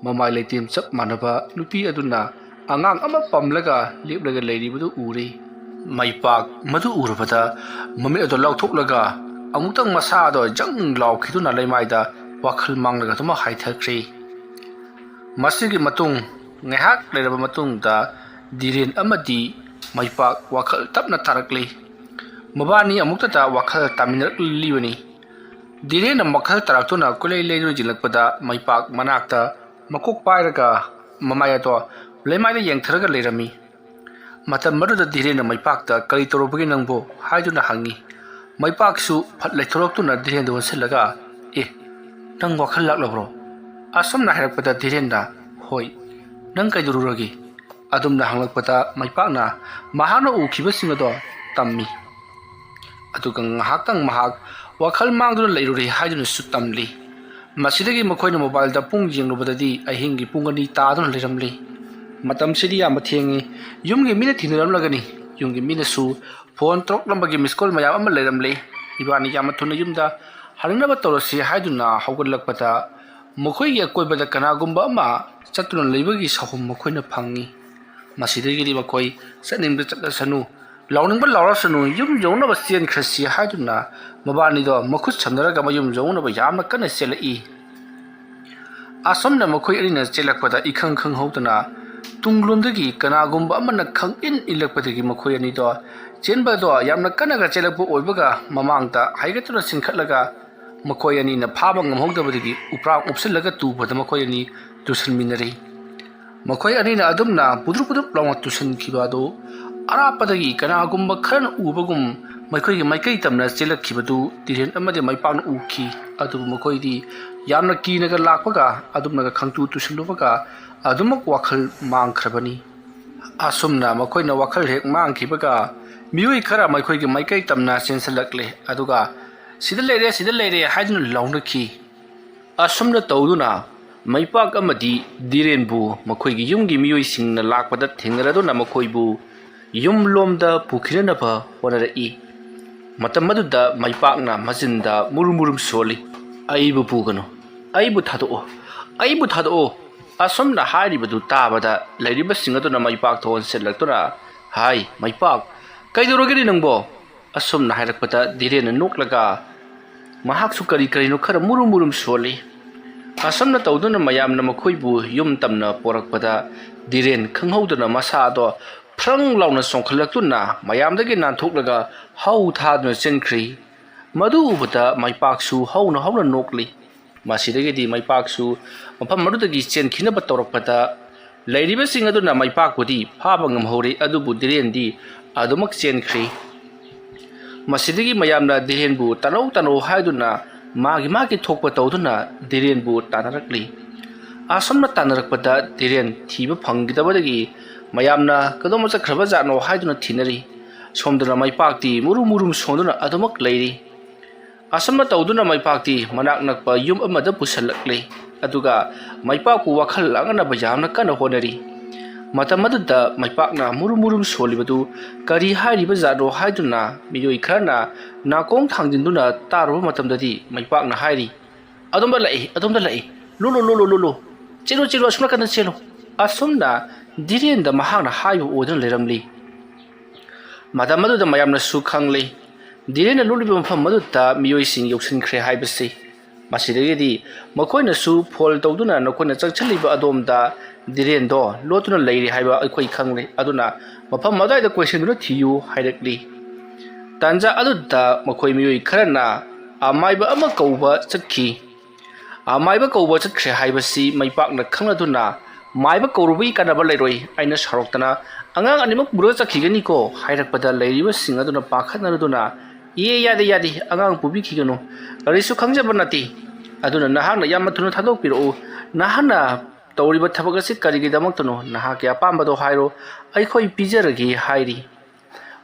ꯃꯃꯥꯏ ꯂꯩꯇꯦꯝ ꯆꯞ ꯃꯥꯟꯅꯕ ꯅꯨꯄꯤ ꯑꯗꯨꯅ ꯑꯉꯥꯡ ꯑꯃ ꯄꯝꯂꯒ ꯂꯦꯞꯂꯒ ꯂꯩꯔꯤꯕꯗꯨ ꯎꯔꯦ꯫ ꯃꯩꯄꯥꯛ ꯃꯗꯨ ꯎꯔꯕꯗ ꯃꯃꯤꯠ ꯑꯗꯨ ꯂꯥꯎꯊꯣꯛꯂꯒ ꯑꯃꯨꯛꯇꯪ ꯃꯁꯥ ꯑꯗꯣ ꯖꯪ ꯂꯥꯎꯈꯤꯗꯨꯅ ꯂꯩꯃꯥꯏꯗ ꯋꯥꯈꯜ ꯃꯥꯡꯂꯒ ꯑꯗꯨꯃꯛ ꯍꯥꯏꯊꯈ꯭ꯔꯦ꯫ ꯃꯁꯤꯒꯤ ꯃꯇꯨꯡ ꯉꯥꯏꯍꯥꯛ ꯂꯩꯔꯕ ꯃꯇꯨꯡꯗ ꯙꯤꯔꯦꯟ ꯑꯃꯗꯤ ꯃꯩꯄꯥꯛ ꯋꯥꯈꯜ ꯇꯞꯅ ꯇꯥꯔꯛꯂꯤ꯫ ꯃꯕꯥꯅꯤ ꯑꯃꯨꯛꯇꯗ ꯋꯥꯈꯜ ꯇꯥꯃꯤꯟꯅꯔꯛꯂꯤꯕꯅꯤ꯫ ꯙꯤꯔꯦꯟꯅ ꯋꯥꯈꯜ ꯇꯥꯔꯛꯇꯨꯅ ꯀꯣꯏꯂꯩ ꯂꯩꯗꯨꯅ ꯌꯦꯡꯂꯛꯄꯗ ꯃꯩꯄꯥꯛ ꯃꯅꯥꯛꯇ ꯃꯀꯣꯛ ꯄꯥꯏꯔꯒ ꯃꯃꯥꯏ ꯑꯗꯣ ꯂꯩꯃꯥꯏꯗ ꯌꯦꯡꯊꯔꯒ ꯂꯩꯔꯝꯃꯤ꯫ ꯃꯇꯝ ꯑꯗꯨꯗ ꯙꯤꯔꯦꯟꯅ ꯃꯩꯄꯥꯛꯇ "ꯀꯔꯤ ꯇꯧꯔꯨꯕꯒꯦ ꯅꯪꯕꯨ?" ꯍꯥꯏꯗꯨꯅ ꯍꯪꯉꯤ꯫ ꯃꯩꯄꯥꯛꯁꯨ ꯐꯠ ꯂꯩꯊꯣꯔꯛꯇꯨꯅ ꯙꯤꯔꯦꯟꯗ ꯑꯣꯟꯁꯤꯜꯂꯒ "ꯑꯦ, ꯅꯪ ꯋꯥꯈꯜ ꯂꯥꯛꯂꯕ꯭ꯔꯣ?" ꯑꯁꯨꯝꯅ ꯍꯥꯏꯔꯛꯄꯗ ꯙꯤꯔꯦꯟꯅ, "ꯍꯣꯏ, ꯅꯪ ꯀꯩꯗꯧꯔꯨꯔꯒꯦ?" ꯑꯗꯨꯝꯅ ꯍꯪꯂꯛꯄꯗ ꯃꯩꯄꯥꯛꯅ ꯃꯍꯥꯛꯅ ꯎꯈꯤꯕꯁꯤꯡ ꯑꯗꯣ ꯇꯝꯃꯤ꯫ ꯑꯗꯨꯒ ꯉꯥꯏꯍꯥꯛꯇꯪ ꯃꯍꯥꯛ ꯋꯥꯈꯜ ꯃꯥꯡꯗꯨꯅ ꯂꯩꯔꯨꯔꯦ ꯍꯥꯏꯗꯨꯅꯁꯨ ꯇꯝꯂꯤ꯫ ꯃꯁꯤꯗꯒꯤ ꯃꯈꯣꯏꯅ ꯃꯣꯕꯥꯏꯜꯗ ꯄꯨꯡ ꯌꯦꯡꯂꯨꯕꯗꯗꯤ ꯑꯍꯤꯡꯒꯤ ꯄꯨꯡ ꯑꯅꯤ ꯇꯥꯗꯨꯅ ꯂꯩꯔꯝꯂꯤ꯫ ꯃꯇꯝꯁꯤꯗꯤ ꯌꯥꯝꯅ ꯊꯦꯡꯉꯤ꯫ ꯌꯨꯝꯒꯤ ꯃꯤꯅ ꯊꯤꯅꯔꯝꯂꯒꯅꯤ꯫ ꯌꯨꯝꯒꯤ ꯃꯤꯅꯁꯨ ꯐꯣꯟ ꯇꯧꯔꯛꯂꯝꯕꯒꯤ ꯃꯤꯁ ꯀꯣꯜ ꯃꯌꯥꯝ ꯑꯃ ꯂꯩꯔꯝꯂꯤ꯫ ꯏꯕꯥꯅꯤ ꯌꯥꯝꯅ ꯊꯨꯅ ꯌꯨꯝꯗ ꯍꯟꯅꯅꯕ ꯇꯧꯔꯁꯤ ꯍꯥꯏꯗꯨꯅ ꯍꯧꯒꯠꯂꯛꯄꯗ ꯃꯈꯣꯏꯒꯤ ꯑꯀꯣꯏꯕꯗ ꯀꯅꯥꯒꯨꯝꯕ ꯑꯃ ꯆꯠꯇꯨꯅ ꯂꯩꯕꯒꯤ ꯁꯥꯍꯨꯝ ꯃꯈꯣꯏꯅ ꯐꯪꯏ꯫ ꯃꯁꯤꯗꯒꯤꯗꯤ ꯃꯈꯣꯏ ꯆꯠꯅꯤꯡꯕ ꯆꯠꯂꯁꯅꯨ, ꯂꯥꯎꯅꯤꯡꯕ ꯂꯥꯎꯔꯁꯅꯨ, ꯌꯨꯝ ꯌꯧꯅꯕ ꯆꯦꯟꯈ꯭ꯔꯁꯤ ꯍꯥꯏꯗꯨꯅ ꯃꯕꯥꯅꯤꯗꯣ ꯃꯈꯨꯠ ꯁꯝꯅꯔꯒ ꯃꯌꯨꯝ ꯌꯧꯅꯕ ꯌꯥꯝꯅ ꯀꯟꯅ ꯆꯦꯜꯂꯛꯏ꯫ ꯑꯁꯨꯝꯅ ꯃꯈꯣꯏ ꯑꯅꯤꯅ ꯆꯦꯜꯂꯛꯄꯗ ꯏꯈꯪ ꯈꯪꯍꯧꯗꯅ ꯇꯨꯡꯂꯣꯝꯗꯒꯤ ꯀꯅꯥꯒꯨꯝꯕ ꯑꯃꯅ ꯈꯪꯏꯟ ꯏꯜꯂꯛꯄꯗꯒꯤ ꯃꯈꯣꯏ ꯑꯅꯤꯗꯣ ꯆꯦꯟꯕꯗꯣ ꯌꯥꯝꯅ ꯀꯟꯅꯒ ꯆꯦꯜꯂꯛꯄ ꯑꯣꯏꯕꯒ ꯃꯃꯥꯡꯗ ꯍꯥꯏꯒꯠꯇꯨꯅ ꯆꯤꯟꯈꯠꯂꯒ ꯃꯈꯣꯏ ꯑꯅꯤꯅ ꯐꯥꯕ ꯉꯝꯍꯧꯗꯕꯗꯒꯤ ꯎꯄ꯭ꯔꯥꯡ ꯎꯞꯁꯤꯜꯂꯒ ꯇꯨꯕꯗ ꯃꯈꯣꯏ ꯑꯅꯤ ꯇꯨꯁꯟꯃꯤꯟꯅꯔꯤ꯫ ꯃꯈꯣꯏ ꯑꯅꯤꯅ ꯑꯗꯨꯝꯅ ꯄꯨꯗ꯭ꯔꯨꯞ ꯄꯨꯗ꯭ꯔꯨꯞ ꯂꯥꯎꯅ ꯇꯨꯁꯟꯈꯤꯕ ꯑꯗꯨ ꯑꯔꯥꯞꯄꯗꯒꯤ ꯀꯅꯥꯒꯨꯝꯕ ꯈꯔꯅ ꯎꯕꯒꯨꯝ ꯃꯈꯣꯏꯒꯤ ꯃꯥꯏꯀꯩ ꯇꯝꯅ ꯆꯦꯜꯂꯛꯈꯤꯕꯗꯨ ꯙꯤꯔꯦꯟ ꯑꯃꯗꯤ ꯃꯩꯄꯥꯛꯅ ꯎꯈꯤ꯫ ꯑꯗꯨꯕꯨ ꯃꯈꯣꯏꯗꯤ ꯌꯥꯝꯅ ꯀꯤꯅꯒ ꯂꯥꯛꯄꯒ ꯑꯗꯨꯝꯅꯒ ꯈꯪꯇꯨ ꯇꯨꯁꯜꯂꯨꯕꯒ ꯑꯗꯨꯃꯛ ꯋꯥꯈꯜ ꯃꯥꯡꯈ꯭ꯔꯕꯅꯤ꯫ ꯑꯁꯨꯝꯅ ꯃꯈꯣꯏꯅ ꯋꯥꯈꯜ ꯍꯦꯛ ꯃꯥꯡꯈꯤꯕꯒ ꯃꯤꯑꯣꯏ ꯈꯔ ꯃꯈꯣꯏꯒꯤ ꯃꯥꯏꯀꯩ ꯇꯝꯅ ꯆꯦꯟꯁꯤꯜꯂꯛꯂꯦ꯫ ꯑꯗꯨꯒ "ꯁꯤꯗ ꯂꯩꯔꯦ, ꯁꯤꯗ ꯂꯩꯔꯦ" ꯍꯥꯏꯗꯨꯅ ꯂꯥꯎꯅꯈꯤ꯫ ꯑꯁꯨꯝꯅ ꯇꯧꯗꯨꯅ ꯃꯩꯄꯥꯛ ꯑꯃꯗꯤ ꯙꯤꯔꯦꯟꯕꯨ ꯃꯈꯣꯏꯒꯤ ꯌꯨꯝꯒꯤ ꯃꯤꯑꯣꯏꯁꯤꯡꯅ ꯂꯥꯛꯄꯗ ꯊꯦꯡꯅꯔꯗꯨꯅ ꯃꯈꯣꯏꯕꯨ ꯌꯨꯝꯂꯣꯝꯗ ꯄꯨꯈꯤꯅꯅꯕ ꯍꯣꯠꯅꯔꯛꯏ꯫ ꯃꯇꯝ ꯑꯗꯨꯗ ꯃꯩꯄꯥꯛꯅ ꯃꯆꯤꯟꯗ ꯃꯨꯔꯨꯝ ꯃꯨꯔꯨꯝ ꯁꯣꯜꯂꯤ꯫ "ꯑꯩꯕꯨ ꯄꯨꯒꯅꯨ, ꯑꯩꯕꯨ ꯊꯥꯗꯣꯛꯑꯣ, ꯑꯩꯕꯨ ꯊꯥꯗꯣꯛꯑꯣ!" ꯑꯁꯨꯝꯅ ꯍꯥꯏꯔꯤꯕꯗꯨ ꯇꯥꯕꯗ ꯂꯩꯔꯤꯕꯁꯤꯡ ꯑꯗꯨꯅ ꯃꯩꯄꯥꯛꯇ ꯑꯣꯟꯁꯤꯜꯂꯛꯇꯨꯅ ꯍꯥꯏ, "ꯃꯩꯄꯥꯛ, ꯀꯩꯗꯧꯔꯒꯦꯅꯦ ꯅꯪꯕꯣ?" ꯑꯁꯨꯝꯅ ꯍꯥꯏꯔꯛꯄꯗ ꯙꯤꯔꯦꯟꯅ ꯅꯣꯛꯂꯒ ꯃꯍꯥꯛꯁꯨ ꯀꯔꯤ ꯀꯔꯤꯅꯣ ꯈꯔ ꯃꯨꯔꯨꯝ ꯃꯨꯔꯨꯝ ꯁꯣꯜꯂꯤ꯫ ꯑꯁꯨꯝꯅ ꯇꯧꯗꯨꯅ ꯃꯌꯥꯝꯅ ꯃꯈꯣꯏꯕꯨ ꯌꯨꯝ ꯇꯝꯅ ꯄꯣꯔꯛꯄꯗ ꯙꯤꯔꯦꯟ ꯈꯪꯍꯧꯗꯅ ꯃꯁꯥꯗꯣ ꯐ꯭ꯔꯪ ꯂꯥꯎꯅ ꯆꯣꯡꯈꯠꯂꯛꯇꯨꯅ ꯃꯌꯥꯝꯗꯒꯤ ꯅꯥꯟꯊꯣꯛꯂꯒ ꯍꯧ ꯊꯥꯗꯨꯅ ꯆꯦꯟꯈ꯭ꯔꯤ꯫ ꯃꯗꯨ ꯎꯕꯗ ꯃꯩꯄꯥꯛꯁꯨ ꯍꯧꯅ ꯍꯧꯅ ꯅꯣꯛꯂꯤ꯫ ꯃꯁꯤꯗꯒꯤꯗꯤ ꯃꯩꯄꯥꯛꯁꯨ ꯃꯐꯝ ꯑꯗꯨꯗꯒꯤ ꯆꯦꯟꯈꯤꯅꯕ ꯇꯧꯔꯛꯄꯗ ꯂꯩꯔꯤꯕꯁꯤꯡ ꯑꯗꯨꯅ ꯃꯩꯄꯥꯛꯄꯨꯗꯤ ꯐꯥꯕ ꯉꯝꯍꯧꯔꯦ, ꯑꯗꯨꯕꯨ ꯙꯤꯔꯦꯟꯗꯤ ꯑꯗꯨꯃꯛ ꯆꯦꯟꯈ꯭ꯔꯤ꯫ ꯃꯁꯤꯗꯒꯤ ꯃꯌꯥꯝꯅ ꯙꯤꯔꯦꯟꯕꯨ "ꯇꯥꯟꯅꯧ, ꯇꯥꯟꯅꯧ" ꯍꯥꯏꯗꯨꯅ ꯃꯥꯒꯤ ꯃꯥꯒꯤ ꯊꯣꯛꯄ ꯇꯧꯗꯨꯅ ꯙꯤꯔꯦꯟꯕꯨ ꯇꯥꯟꯅꯔꯛꯂꯤ꯫ ꯑꯁꯨꯝꯅ ꯇꯥꯟꯅꯔꯛꯄꯗ ꯙꯤꯔꯦꯟ ꯊꯤꯕ ꯐꯪꯈꯤꯗꯕꯗꯒꯤ ꯃꯌꯥꯝꯅ ꯀꯗꯣꯝꯗ ꯆꯠꯈ꯭ꯔꯕ ꯖꯥꯠꯅꯣ ꯍꯥꯏꯗꯨꯅ ꯊꯤꯅꯔꯤ꯫ ꯁꯣꯝꯗꯅ ꯃꯩꯄꯥꯛꯇꯤ ꯃꯨꯔꯨꯝ ꯃꯨꯔꯨꯝ ꯁꯣꯟꯗꯨꯅ ꯑꯗꯨꯃꯛ ꯂꯩꯔꯤ꯫ ꯑꯁꯨꯝꯅ ꯇꯧꯗꯨꯅ ꯃꯩꯄꯥꯛꯇꯤ ꯃꯅꯥꯛ ꯅꯛꯄ ꯌꯨꯝ ꯑꯃꯗ ꯄꯨꯁꯜꯂꯛꯂꯤ꯫ ꯑꯗꯨꯒ ꯃꯩꯄꯥꯛꯄꯨ ꯋꯥꯈꯜ ꯂꯥꯡꯅꯅꯕ ꯌꯥꯝꯅ ꯀꯟꯅ ꯍꯣꯠꯅꯔꯤ꯫ ꯃꯇꯝ ꯑꯗꯨꯗ ꯃꯩꯄꯥꯛꯅ ꯃꯨꯔꯨꯝ ꯃꯨꯔꯨꯝ ꯁꯣꯜꯂꯤꯕꯗꯨ ꯀꯔꯤ ꯍꯥꯏꯔꯤꯕ ꯖꯥꯠꯅꯣ ꯍꯥꯏꯗꯨꯅ ꯃꯤꯑꯣꯏ ꯈꯔꯅ ꯅꯥꯀꯣꯡ ꯊꯥꯡꯖꯤꯟꯗꯨꯅ ꯇꯥꯔꯨꯕ ꯃꯇꯝꯗꯗꯤ ꯃꯩꯄꯥꯛꯅ ꯍꯥꯏꯔꯤ, "ꯑꯗꯣꯝꯗ ꯂꯥꯛꯏ, ꯑꯗꯣꯝꯗ ꯂꯥꯛꯏ, ꯂꯣꯜꯂꯨ, ꯂꯣꯜꯂꯨ, ꯂꯣꯜꯂꯨ, ꯆꯦꯜꯂꯨ, ꯆꯦꯜꯂꯨ, ꯑꯁꯨꯝ ꯅꯥꯀꯟꯗ ꯆꯦꯜꯂꯨ"꯫ ꯑꯁꯨꯝꯅ ꯙꯤꯔꯦꯟꯗ ꯃꯍꯥꯛꯅ ꯍꯥꯏꯕ ꯑꯣꯏꯗꯨꯅ ꯂꯩꯔꯝꯂꯤ꯫ ꯃꯇꯝ ꯑꯗꯨꯗ ꯃꯌꯥꯝꯅꯁꯨ ꯈꯪꯂꯤ꯫ ꯙꯤꯔꯦꯟꯅ ꯂꯣꯠꯂꯤꯕ ꯃꯐꯝ ꯑꯗꯨꯗ ꯃꯤꯑꯣꯏꯁꯤꯡ ꯌꯧꯁꯤꯟꯈ꯭ꯔꯦ ꯍꯥꯏꯕꯁꯤ꯫ ꯃꯁꯤꯗꯒꯤꯗꯤ ꯃꯈꯣꯏꯅꯁꯨ ꯐꯣꯟ ꯇꯧꯗꯨꯅ ꯅꯈꯣꯏꯅ ꯆꯪꯁꯤꯜꯂꯤꯕ ꯑꯗꯣꯝꯗ ꯙꯤꯔꯦꯟꯗꯣ ꯂꯣꯠꯇꯨꯅ ꯂꯩꯔꯤ ꯍꯥꯏꯕ ꯑꯩꯈꯣꯏ ꯈꯪꯂꯦ꯫ ꯑꯗꯨꯅ ꯃꯐꯝ ꯑꯗꯨꯋꯥꯏꯗ ꯀꯣꯏꯁꯤꯟꯗꯨꯅ ꯊꯤꯌꯨ ꯍꯥꯏꯔꯛꯂꯤ꯫ ꯇꯥꯟꯖꯥ ꯑꯗꯨꯗ ꯃꯈꯣꯏ ꯃꯤꯑꯣꯏ ꯈꯔꯅ ꯑꯃꯥꯏꯕ ꯑꯃ ꯀꯧꯕ ꯆꯠꯈꯤ꯫ ꯑꯃꯥꯏꯕ ꯀꯧꯕ ꯆꯠꯈ꯭ꯔꯦ ꯍꯥꯏꯕꯁꯤ ꯃꯩꯄꯥꯛꯅ ꯈꯪꯂꯗꯨꯅ, "ꯃꯥꯏꯕ ꯀꯧꯔꯨꯕꯒꯤ ꯀꯥꯟꯅꯕ ꯂꯩꯔꯣꯏ, ꯑꯩꯅ ꯁꯥꯎꯔꯛꯇꯅ ꯑꯉꯥꯡ ꯑꯅꯤꯃꯛ ꯄꯨꯔꯒ ꯆꯠꯈꯤꯒꯅꯤꯀꯣ" ꯍꯥꯏꯔꯛꯄꯗ ꯂꯩꯔꯤꯕꯁꯤꯡ ꯑꯗꯨꯅ ꯄꯥꯈꯠꯅꯔꯗꯨꯅ, "ꯏꯌꯦ, ꯌꯥꯗꯦ, ꯌꯥꯗꯦ, ꯑꯉꯥꯡ ꯄꯨꯕꯤꯈꯤꯒꯅꯨ, ꯀꯔꯤꯁꯨ ꯈꯪꯖꯕ ꯅꯠꯇꯦ꯫ ꯑꯗꯨꯅ ꯅꯍꯥꯛꯅ ꯌꯥꯝꯅ ꯊꯨꯅ ꯊꯥꯗꯣꯛꯄꯤꯔꯛꯎ꯫ ꯅꯍꯥꯛꯅ ꯇꯧꯔꯤꯕ ꯊꯕꯛ ꯑꯁꯤ ꯀꯔꯤꯒꯤꯗꯃꯛꯇꯅꯣ? ꯅꯍꯥꯛꯀꯤ ꯑꯄꯥꯝꯕꯗꯣ ꯍꯥꯏꯔꯣ, ꯑꯩꯈꯣꯏ ꯄꯤꯖꯔꯒꯦ" ꯍꯥꯏꯔꯤ꯫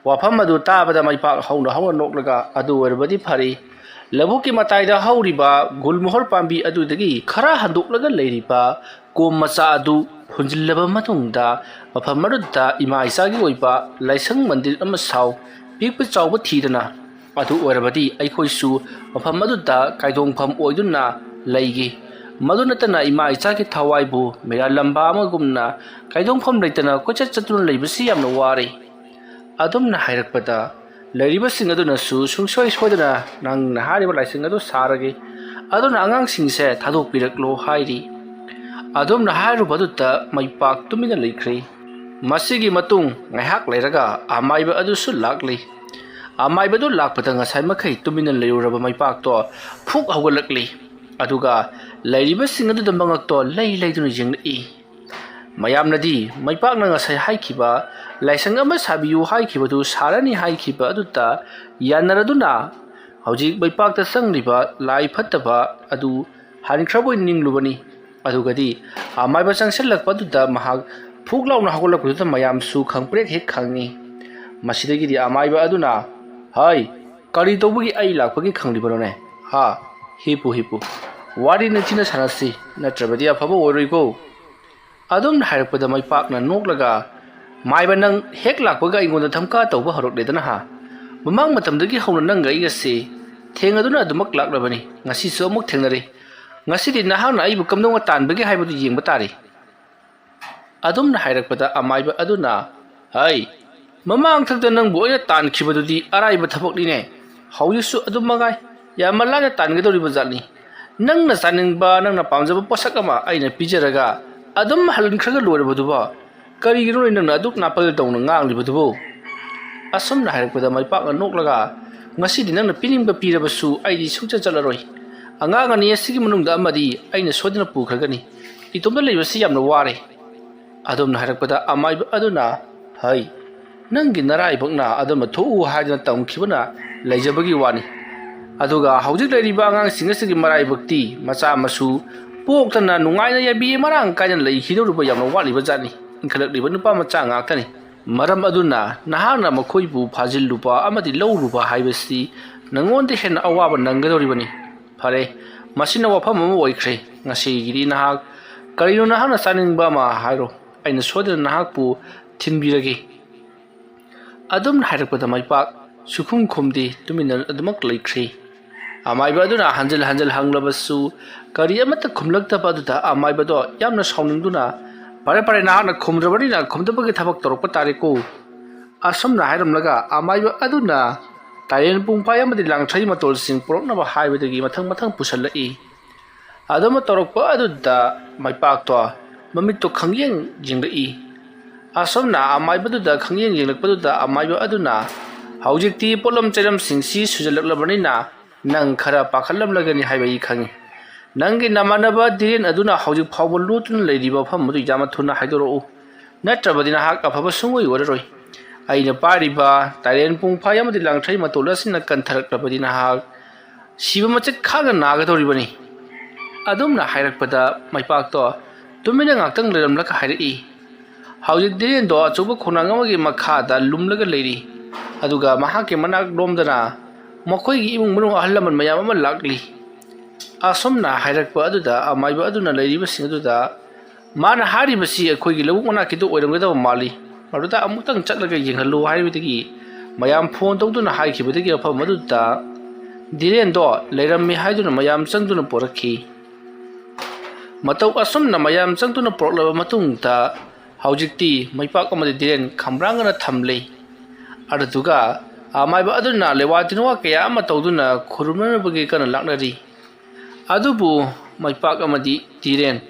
ꯋꯥꯐꯝ ꯑꯗꯨ ꯇꯥꯕꯗ ꯃꯩꯄꯥꯛ ꯍꯧꯅ ꯍꯧꯅ ꯅꯣꯛꯂꯒ, "ꯑꯗꯨ ꯑꯣꯏꯔꯕꯗꯤ ꯐꯔꯦ, ꯂꯧꯕꯨꯛꯀꯤ ꯃꯇꯥꯏꯗ ꯍꯧꯔꯤꯕ ꯒꯨꯜꯃꯣꯍꯔ ꯄꯥꯝꯕꯤ ꯑꯗꯨꯗꯒꯤ ꯈꯔ ꯍꯟꯗꯣꯛꯂꯒ ꯂꯩꯔꯤꯕ ꯀꯣꯝ ꯃꯆꯥ ꯑꯗꯨ ꯍꯨꯟꯖꯤꯜꯂꯕ ꯃꯇꯨꯡꯗ ꯃꯐꯝ ꯑꯗꯨꯗ ꯏꯃꯥ ꯏꯆꯥꯒꯤ ꯑꯣꯏꯕ ꯂꯥꯏꯁꯪ ꯃꯟꯗꯤꯔ ꯑꯃ ꯁꯥꯎ꯫ ꯄꯤꯛꯄ ꯆꯥꯎꯕ ꯊꯤꯗꯅ꯫ ꯑꯗꯨ ꯑꯣꯏꯔꯕꯗꯤ ꯑꯩꯈꯣꯏꯁꯨ ꯃꯐꯝ ꯑꯗꯨꯗ ꯀꯥꯏꯗꯣꯡꯐꯝ ꯑꯣꯏꯗꯨꯅ ꯂꯩꯒꯦ꯫ ꯃꯗꯨ ꯅꯠꯇꯅ ꯏꯃꯥ ꯏꯆꯥꯒꯤ ꯊꯋꯥꯏꯕꯨ ꯃꯤꯔꯥꯂꯝꯕ ꯑꯃꯒꯨꯝꯅ ꯀꯥꯏꯗꯣꯡꯐꯝ ꯂꯩꯇꯅ ꯀꯣꯏꯆꯠ ꯆꯠꯇꯨꯅ ꯂꯩꯕꯁꯤ ꯌꯥꯝꯅ ꯋꯥꯔꯦ" ꯑꯗꯨꯝꯅ ꯍꯥꯏꯔꯛꯄꯗ, ꯂꯩꯔꯤꯕꯁꯤꯡ ꯑꯗꯨꯅꯁꯨ ꯁꯨꯡꯁꯣꯏ ꯁꯣꯏꯗꯅ ꯅꯪꯅ ꯍꯥꯏꯔꯤꯕ ꯂꯥꯏꯁꯪ ꯑꯗꯨ ꯁꯥꯔꯒꯦ, ꯑꯗꯨꯅ ꯑꯉꯥꯡꯁꯤꯡꯁꯦ ꯊꯥꯗꯣꯛꯄꯤꯔꯛꯂꯣ ꯍꯥꯏꯔꯤ꯫ ꯑꯗꯨꯝꯅ ꯍꯥꯏꯔꯨꯕ ꯑꯗꯨꯗ ꯃꯩꯄꯥꯛ ꯇꯨꯃꯤꯟꯅ ꯂꯩꯈ꯭ꯔꯦ꯫ ꯃꯁꯤꯒꯤ ꯃꯇꯨꯡ ꯉꯥꯏꯍꯥꯛ ꯂꯩꯔꯒ ꯑꯃꯥꯏꯕ ꯑꯗꯨꯁꯨ ꯂꯥꯛꯂꯤ꯫ ꯑꯃꯥꯏꯕꯗꯨ ꯂꯥꯛꯄꯗ ꯉꯁꯥꯏ ꯃꯈꯩ ꯇꯨꯃꯤꯟꯅ ꯂꯩꯔꯨꯔꯕ ꯃꯩꯄꯥꯛꯇꯣ ꯐꯨꯛ ꯍꯧꯒꯠꯂꯛꯂꯤ꯫ ꯑꯗꯨꯒ ꯂꯩꯔꯤꯕꯁꯤꯡ ꯑꯗꯨꯗ ꯃꯉꯛꯇꯣ ꯂꯩ ꯂꯩꯗꯨꯅ ꯌꯦꯡꯂꯛꯏ꯫ ꯃꯌꯥꯝꯅꯗꯤ ꯃꯩꯄꯥꯛꯅ ꯉꯁꯥꯏ ꯍꯥꯏꯈꯤꯕ, ꯂꯥꯏꯁꯪ ꯑꯃ ꯁꯥꯕꯤꯌꯨ ꯍꯥꯏꯈꯤꯕꯗꯨ ꯁꯥꯔꯅꯤ ꯍꯥꯏꯈꯤꯕ ꯑꯗꯨꯗ ꯌꯥꯅꯔꯗꯨꯅ ꯍꯧꯖꯤꯛ ꯃꯩꯄꯥꯛꯇ ꯆꯪꯂꯤꯕ ꯂꯥꯏ ꯐꯠꯇꯕ ꯑꯗꯨ ꯍꯟꯈ꯭ꯔꯕꯣꯏ ꯅꯤꯡꯂꯨꯕꯅꯤ꯫ ꯑꯗꯨꯒꯗꯤ ꯑꯃꯥꯏꯕ ꯆꯪꯁꯤꯜꯂꯛꯄ ꯑꯗꯨꯗ ꯃꯍꯥꯛ ꯐꯨꯛ ꯂꯥꯎꯅ ꯍꯧꯒꯠꯂꯛꯄꯗꯨꯗ ꯃꯌꯥꯝꯁꯨ ꯈꯪꯄ꯭ꯔꯦꯛ ꯍꯦꯛ ꯈꯪꯉꯤ꯫ ꯃꯁꯤꯗꯒꯤꯗꯤ ꯑꯃꯥꯏꯕ ꯑꯗꯨꯅ, "ꯍꯩ, ꯀꯔꯤ ꯇꯧꯕꯒꯤ ꯑꯩ ꯂꯥꯛꯄꯒꯤ ꯈꯪꯂꯤꯕꯅꯣꯅꯦ? ꯍꯥ? ꯍꯤꯞꯄꯨ, ꯍꯤꯞꯄꯨ꯫ ꯋꯥꯔꯤ ꯅꯤꯡꯊꯤꯅ ꯁꯥꯟꯅꯁꯤ, ꯅꯠꯇ꯭ꯔꯕꯗꯤ ꯑꯐꯕ ꯑꯣꯏꯔꯣꯏꯀꯣ?" ꯑꯗꯨꯝꯅ ꯍꯥꯏꯔꯛꯄꯗ ꯃꯩꯄꯥꯛꯅ ꯅꯣꯛꯂꯒ, "ꯃꯥꯏꯕ, ꯅꯪ ꯍꯦꯛ ꯂꯥꯛꯄꯒ ꯑꯩꯉꯣꯟꯗ ꯙꯝꯀꯥ ꯇꯧꯕ ꯍꯧꯔꯛꯂꯦꯗꯅ ꯍꯥ? ꯃꯃꯥꯡ ꯃꯇꯝꯗꯒꯤ ꯍꯧꯅ ꯅꯪꯒ ꯑꯩꯒꯁꯦ ꯊꯦꯡꯅꯗꯨꯅ ꯑꯗꯨꯃꯛ ꯂꯥꯛꯂꯕꯅꯤ꯫ ꯉꯁꯤꯁꯨ ꯑꯃꯨꯛ ꯊꯦꯡꯅꯔꯦ꯫ ꯉꯁꯤꯗꯤ ꯅꯍꯥꯛꯅ ꯑꯩꯕꯨ ꯀꯝꯗꯧꯅ ꯇꯥꯟꯕꯒꯦ ꯍꯥꯏꯕꯗꯨ ꯌꯦꯡꯕ ꯇꯥꯔꯦ꯫" ꯑꯗꯨꯝꯅ ꯍꯥꯏꯔꯛꯄꯗ ꯑꯃꯥꯏꯕ ꯑꯗꯨꯅ, "ꯍꯩ, ꯃꯃꯥꯡꯊꯛꯇ ꯅꯪꯕꯨ ꯑꯩꯅ ꯇꯥꯟꯈꯤꯕꯗꯨꯗꯤ ꯑꯔꯥꯏꯕ ꯊꯕꯛꯅꯤꯅꯦ꯫ ꯍꯧꯖꯤꯛꯁꯨ ꯑꯗꯨꯝ ꯃꯉꯥꯏ꯫ ꯌꯥꯝꯅ ꯂꯥꯏꯅ ꯇꯥꯟꯒꯗꯧꯔꯤꯕ ꯖꯥꯠꯅꯤ꯫ ꯅꯪꯅ ꯆꯥꯅꯤꯡꯕ, ꯅꯪꯅ ꯄꯥꯝꯖꯕ ꯄꯣꯠꯁꯛ ꯑꯃ ꯑꯩꯅ ꯄꯤꯖꯔꯒ ꯑꯗꯨꯝ ꯍꯜꯍꯟꯈ꯭ꯔꯒ ꯂꯣꯏꯔꯕꯗꯨꯕꯣ? ꯀꯔꯤꯒꯤꯅꯣꯅꯦ ꯅꯪꯅ ꯑꯗꯨꯛ ꯅꯥꯄꯜ ꯇꯧꯅ ꯉꯥꯡꯂꯤꯕꯗꯨꯕꯨ?" ꯑꯁꯨꯝꯅ ꯍꯥꯏꯔꯛꯄꯗ ꯃꯩꯄꯥꯛꯅ ꯅꯣꯛꯂꯒ, "ꯉꯁꯤꯗꯤ ꯅꯪꯅ ꯄꯤꯅꯤꯡꯕ ꯄꯤꯔꯕꯁꯨ ꯑꯩꯗꯤ ꯁꯨꯡꯆꯠ ꯆꯠꯂꯔꯣꯏ꯫ ꯑꯉꯥꯡ ꯑꯅꯤ ꯑꯁꯤꯒꯤ ꯃꯅꯨꯡꯗ ꯑꯃꯗꯤ ꯑꯩꯅ ꯁꯣꯏꯗꯅ ꯄꯨꯈ꯭ꯔꯒꯅꯤ꯫ ꯏꯇꯣꯝꯇ ꯂꯩꯕꯁꯤ ꯌꯥꯝꯅ ꯋꯥꯔꯦ꯫" ꯑꯗꯨꯝꯅ ꯍꯥꯏꯔꯛꯄꯗ ꯑꯃꯥꯏꯕ ꯑꯗꯨꯅ, "ꯍꯩ, ꯅꯪꯒꯤ ꯅꯔꯥꯏꯕꯛꯅ ꯑꯗꯨꯝꯅ ꯊꯣꯛꯎ ꯍꯥꯏꯗꯅ ꯇꯝꯈꯤꯕꯅ ꯂꯩꯖꯕꯒꯤ ꯋꯥꯅꯤ꯫ ꯑꯗꯨꯒ ꯍꯧꯖꯤꯛ ꯂꯩꯔꯤꯕ ꯑꯉꯥꯡꯁꯤꯡ ꯑꯁꯤꯒꯤ ꯃꯔꯥꯏꯕꯛꯇꯤ ꯃꯆꯥ ꯃꯁꯨ ꯄꯣꯛꯇꯅ ꯅꯨꯡꯉꯥꯏꯅ ꯌꯥꯏꯕꯤ ꯃꯔꯥꯡ ꯀꯥꯏꯅ ꯂꯩꯈꯤꯗꯧꯔꯤꯕ ꯌꯥꯝꯅ ꯋꯥꯠꯂꯤꯕ ꯖꯥꯠꯅꯤ꯫ ꯏꯟꯈꯠꯂꯛꯂꯤꯕ ꯅꯨꯄꯥ ꯃꯆꯥ ꯉꯥꯛꯇꯅꯤ꯫ ꯃꯔꯝ ꯑꯗꯨꯅ ꯅꯍꯥꯛꯅ ꯃꯈꯣꯏꯕꯨ ꯐꯥꯖꯤꯜꯂꯨꯕ ꯑꯃꯗꯤ ꯂꯧꯔꯨꯕ ꯍꯥꯏꯕꯁꯤ ꯅꯉꯣꯟꯗ ꯍꯦꯟꯅ ꯑꯋꯥꯕ ꯅꯪꯒꯗꯧꯔꯤꯕꯅꯤ꯫ ꯐꯔꯦ, ꯃꯁꯤꯅ ꯋꯥꯐꯝ ꯑꯃ ꯑꯣꯏꯈ꯭ꯔꯦ꯫ ꯉꯁꯤꯒꯤꯗꯤ ꯅꯍꯥꯛ ꯀꯔꯤꯅꯣ ꯅꯍꯥꯛꯅ ꯆꯥꯅꯤꯡꯕ ꯑꯃ ꯍꯥꯏꯔꯣ꯫ ꯑꯩꯅ ꯁꯣꯏꯗꯅ ꯅꯍꯥꯛꯄꯨ ꯊꯤꯟꯕꯤꯔꯒꯦ꯫" ꯑꯗꯨꯝꯅ ꯍꯥꯏꯔꯛꯄꯗ ꯃꯩꯄꯥꯛ ꯁꯨꯈꯨꯝ ꯈꯨꯝꯗꯦ, ꯇꯨꯃꯤꯟꯅ ꯑꯗꯨꯃꯛ ꯂꯩꯈ꯭ꯔꯦ꯫ ꯑꯃꯥꯏꯕ ꯑꯗꯨꯅ ꯍꯟꯖꯤꯜ ꯍꯟꯖꯤꯜ ꯍꯪꯂꯕꯁꯨ ꯀꯔꯤ ꯑꯃꯠꯇ ꯈꯨꯝꯂꯛꯇꯕ ꯑꯗꯨꯗ ꯑꯃꯥꯏꯕꯗꯣ ꯌꯥꯝꯅ ꯁꯥꯎꯅꯤꯡꯗꯨꯅ, "ꯐꯔꯦ, ꯐꯔꯦ, ꯅꯍꯥꯛꯅ ꯈꯨꯝꯗ꯭ꯔꯕꯅꯤꯅ ꯈꯨꯝꯗꯕꯒꯤ ꯊꯕꯛ ꯇꯧꯔꯛꯄ ꯇꯥꯔꯦꯀꯣ꯫" ꯑꯁꯨꯝꯅ ꯍꯥꯏꯔꯝꯂꯒ ꯑꯃꯥꯏꯕ ꯑꯗꯨꯅ ꯇꯥꯏꯔꯦꯟ ꯄꯨꯡꯐꯥꯏ ꯑꯃꯗꯤ ꯂꯥꯡꯊ꯭ꯔꯩ ꯃꯇꯣꯜꯁꯤꯡ ꯄꯨꯔꯛꯅꯕ ꯍꯥꯏꯕꯗꯒꯤ ꯃꯊꯪ ꯃꯊꯪ ꯄꯨꯁꯜꯂꯛꯏ꯫ ꯑꯗꯨꯝꯅ ꯇꯧꯔꯛꯄ ꯑꯗꯨꯗ ꯃꯩꯄꯥꯛꯇꯣ ꯃꯃꯤꯠꯇꯣ ꯈꯪꯌꯦꯡ ꯌꯦꯡꯂꯛꯏ꯫ ꯑꯁꯨꯝꯅ ꯑꯃꯥꯏꯕꯗꯨꯗ ꯈꯪꯌꯦꯡ ꯌꯦꯡꯂꯛꯄꯗꯨꯗ ꯑꯃꯥꯏꯕ ꯑꯗꯨꯅ, "ꯍꯧꯖꯤꯛꯇꯤ ꯄꯣꯠꯂꯝ ꯆꯩꯔꯝꯁꯤꯡꯁꯤ ꯁꯨꯖꯜꯂꯛꯂꯕꯅꯤꯅ ꯅꯪ ꯈꯔ ꯄꯥꯈꯠꯂꯝꯂꯒꯅꯤ ꯍꯥꯏꯕ ꯑꯩ ꯈꯪꯏ꯫ ꯅꯪꯒꯤ ꯅꯃꯥꯟꯅꯕ ꯙꯤꯔꯦꯟ ꯑꯗꯨꯅ ꯍꯧꯖꯤꯛ ꯐꯥꯎꯕ ꯂꯣꯠꯇꯨꯅ ꯂꯩꯔꯤꯕ ꯃꯐꯝ ꯑꯗꯨ ꯌꯥꯝꯅ ꯊꯨꯅ ꯍꯥꯏꯗꯣꯔꯛꯎ, ꯅꯠꯇ꯭ꯔꯕꯗꯤ ꯅꯍꯥꯛ ꯑꯐꯕ ꯁꯨꯡꯑꯣꯏ ꯑꯣꯏꯔꯔꯣꯏ꯫ ꯑꯩꯅ ꯄꯥꯏꯔꯤꯕ ꯇꯥꯏꯔꯦꯟ ꯄꯨꯡꯐꯥꯏ ꯑꯃꯗꯤ ꯂꯥꯡꯊ꯭ꯔꯩ ꯃꯇꯣꯜ ꯑꯁꯤꯅ ꯀꯟꯊꯔꯛꯂꯕꯗꯤ ꯅꯍꯥꯛ ꯁꯤꯕ ꯃꯆꯦꯠ ꯈꯥꯡꯅ ꯅꯥꯒꯗꯧꯔꯤꯕꯅꯤ꯫" ꯑꯗꯨꯝꯅ ꯍꯥꯏꯔꯛꯄꯗ ꯃꯩꯄꯥꯛꯇꯣ ꯇꯨꯃꯤꯟꯅ ꯉꯥꯛꯇꯪ ꯂꯩꯔꯝꯂꯒ ꯍꯥꯏꯔꯛꯏ, "ꯍꯧꯖꯤꯛ ꯙꯤꯔꯦꯟꯗꯣ ꯑꯆꯧꯕ ꯈꯣꯡꯅꯥꯡ ꯑꯃꯒꯤ ꯃꯈꯥꯗ ꯂꯨꯝꯂꯒ ꯂꯩꯔꯤ, ꯑꯗꯨꯒ ꯃꯍꯥꯛꯀꯤ ꯃꯅꯥꯛ ꯂꯣꯝꯗꯅ ꯃꯈꯣꯏꯒꯤ ꯏꯃꯨꯡ ꯃꯅꯨꯡ ꯑꯍꯜ ꯂꯃꯟ ꯃꯌꯥꯝ ꯑꯃ ꯂꯥꯛꯂꯤ"꯫ ꯑꯁꯨꯝꯅ ꯍꯥꯏꯔꯛꯄ ꯑꯗꯨꯗ ꯑꯃꯥꯏꯕ ꯑꯗꯨꯅ ꯂꯩꯔꯤꯕꯁꯤꯡ ꯑꯗꯨꯗ, "ꯃꯥꯅ ꯍꯥꯏꯔꯤꯕꯁꯤ ꯑꯩꯈꯣꯏꯒꯤ ꯂꯧꯕꯨꯛ ꯃꯅꯥꯛꯀꯤꯗꯨ ꯑꯣꯏꯔꯝꯒꯗꯕ ꯃꯥꯜꯂꯤ, ꯃꯗꯨꯗ ꯑꯃꯨꯛꯇꯪ ꯆꯠꯂꯒ ꯌꯦꯡꯍꯜꯂꯨ" ꯍꯥꯏꯕꯗꯒꯤ ꯃꯌꯥꯝ ꯐꯣꯟ ꯇꯧꯗꯨꯅ ꯍꯥꯏꯈꯤꯕꯗꯒꯤ ꯃꯐꯝ ꯑꯗꯨꯗ ꯙꯤꯔꯦꯟꯗꯣ ꯂꯩꯔꯝꯃꯤ ꯍꯥꯏꯗꯨꯅ ꯃꯌꯥꯝ ꯆꯪꯗꯨꯅ ꯄꯨꯔꯛꯈꯤ꯫ ꯃꯇꯧ ꯑꯁꯨꯝꯅ ꯃꯌꯥꯝ ꯆꯪꯗꯨꯅ ꯄꯨꯔꯛꯂꯕ ꯃꯇꯨꯡꯗ ꯍꯧꯖꯤꯛꯇꯤ ꯃꯩꯄꯥꯛ ꯑꯃꯗꯤ ꯙꯤꯔꯦꯟ ꯈꯝꯕ꯭ꯔꯥꯡꯒꯅ ꯊꯝꯂꯤ꯫ ꯑꯗꯨꯗꯨꯒ ꯑꯃꯥꯏꯕ ꯑꯗꯨꯅ ꯂꯦꯋꯥ ꯇꯤꯟꯋꯥ ꯀꯌꯥ ꯑꯃ ꯇꯧꯗꯨꯅ ꯈꯨꯔꯨꯝꯅꯅꯕꯒꯤ ꯀꯟꯅ ꯂꯥꯛꯅꯔꯤ꯫ ꯑꯗꯨꯕꯨ ꯃꯩꯄꯥꯛ ꯑꯃꯗꯤ ꯙꯤꯔꯦꯟ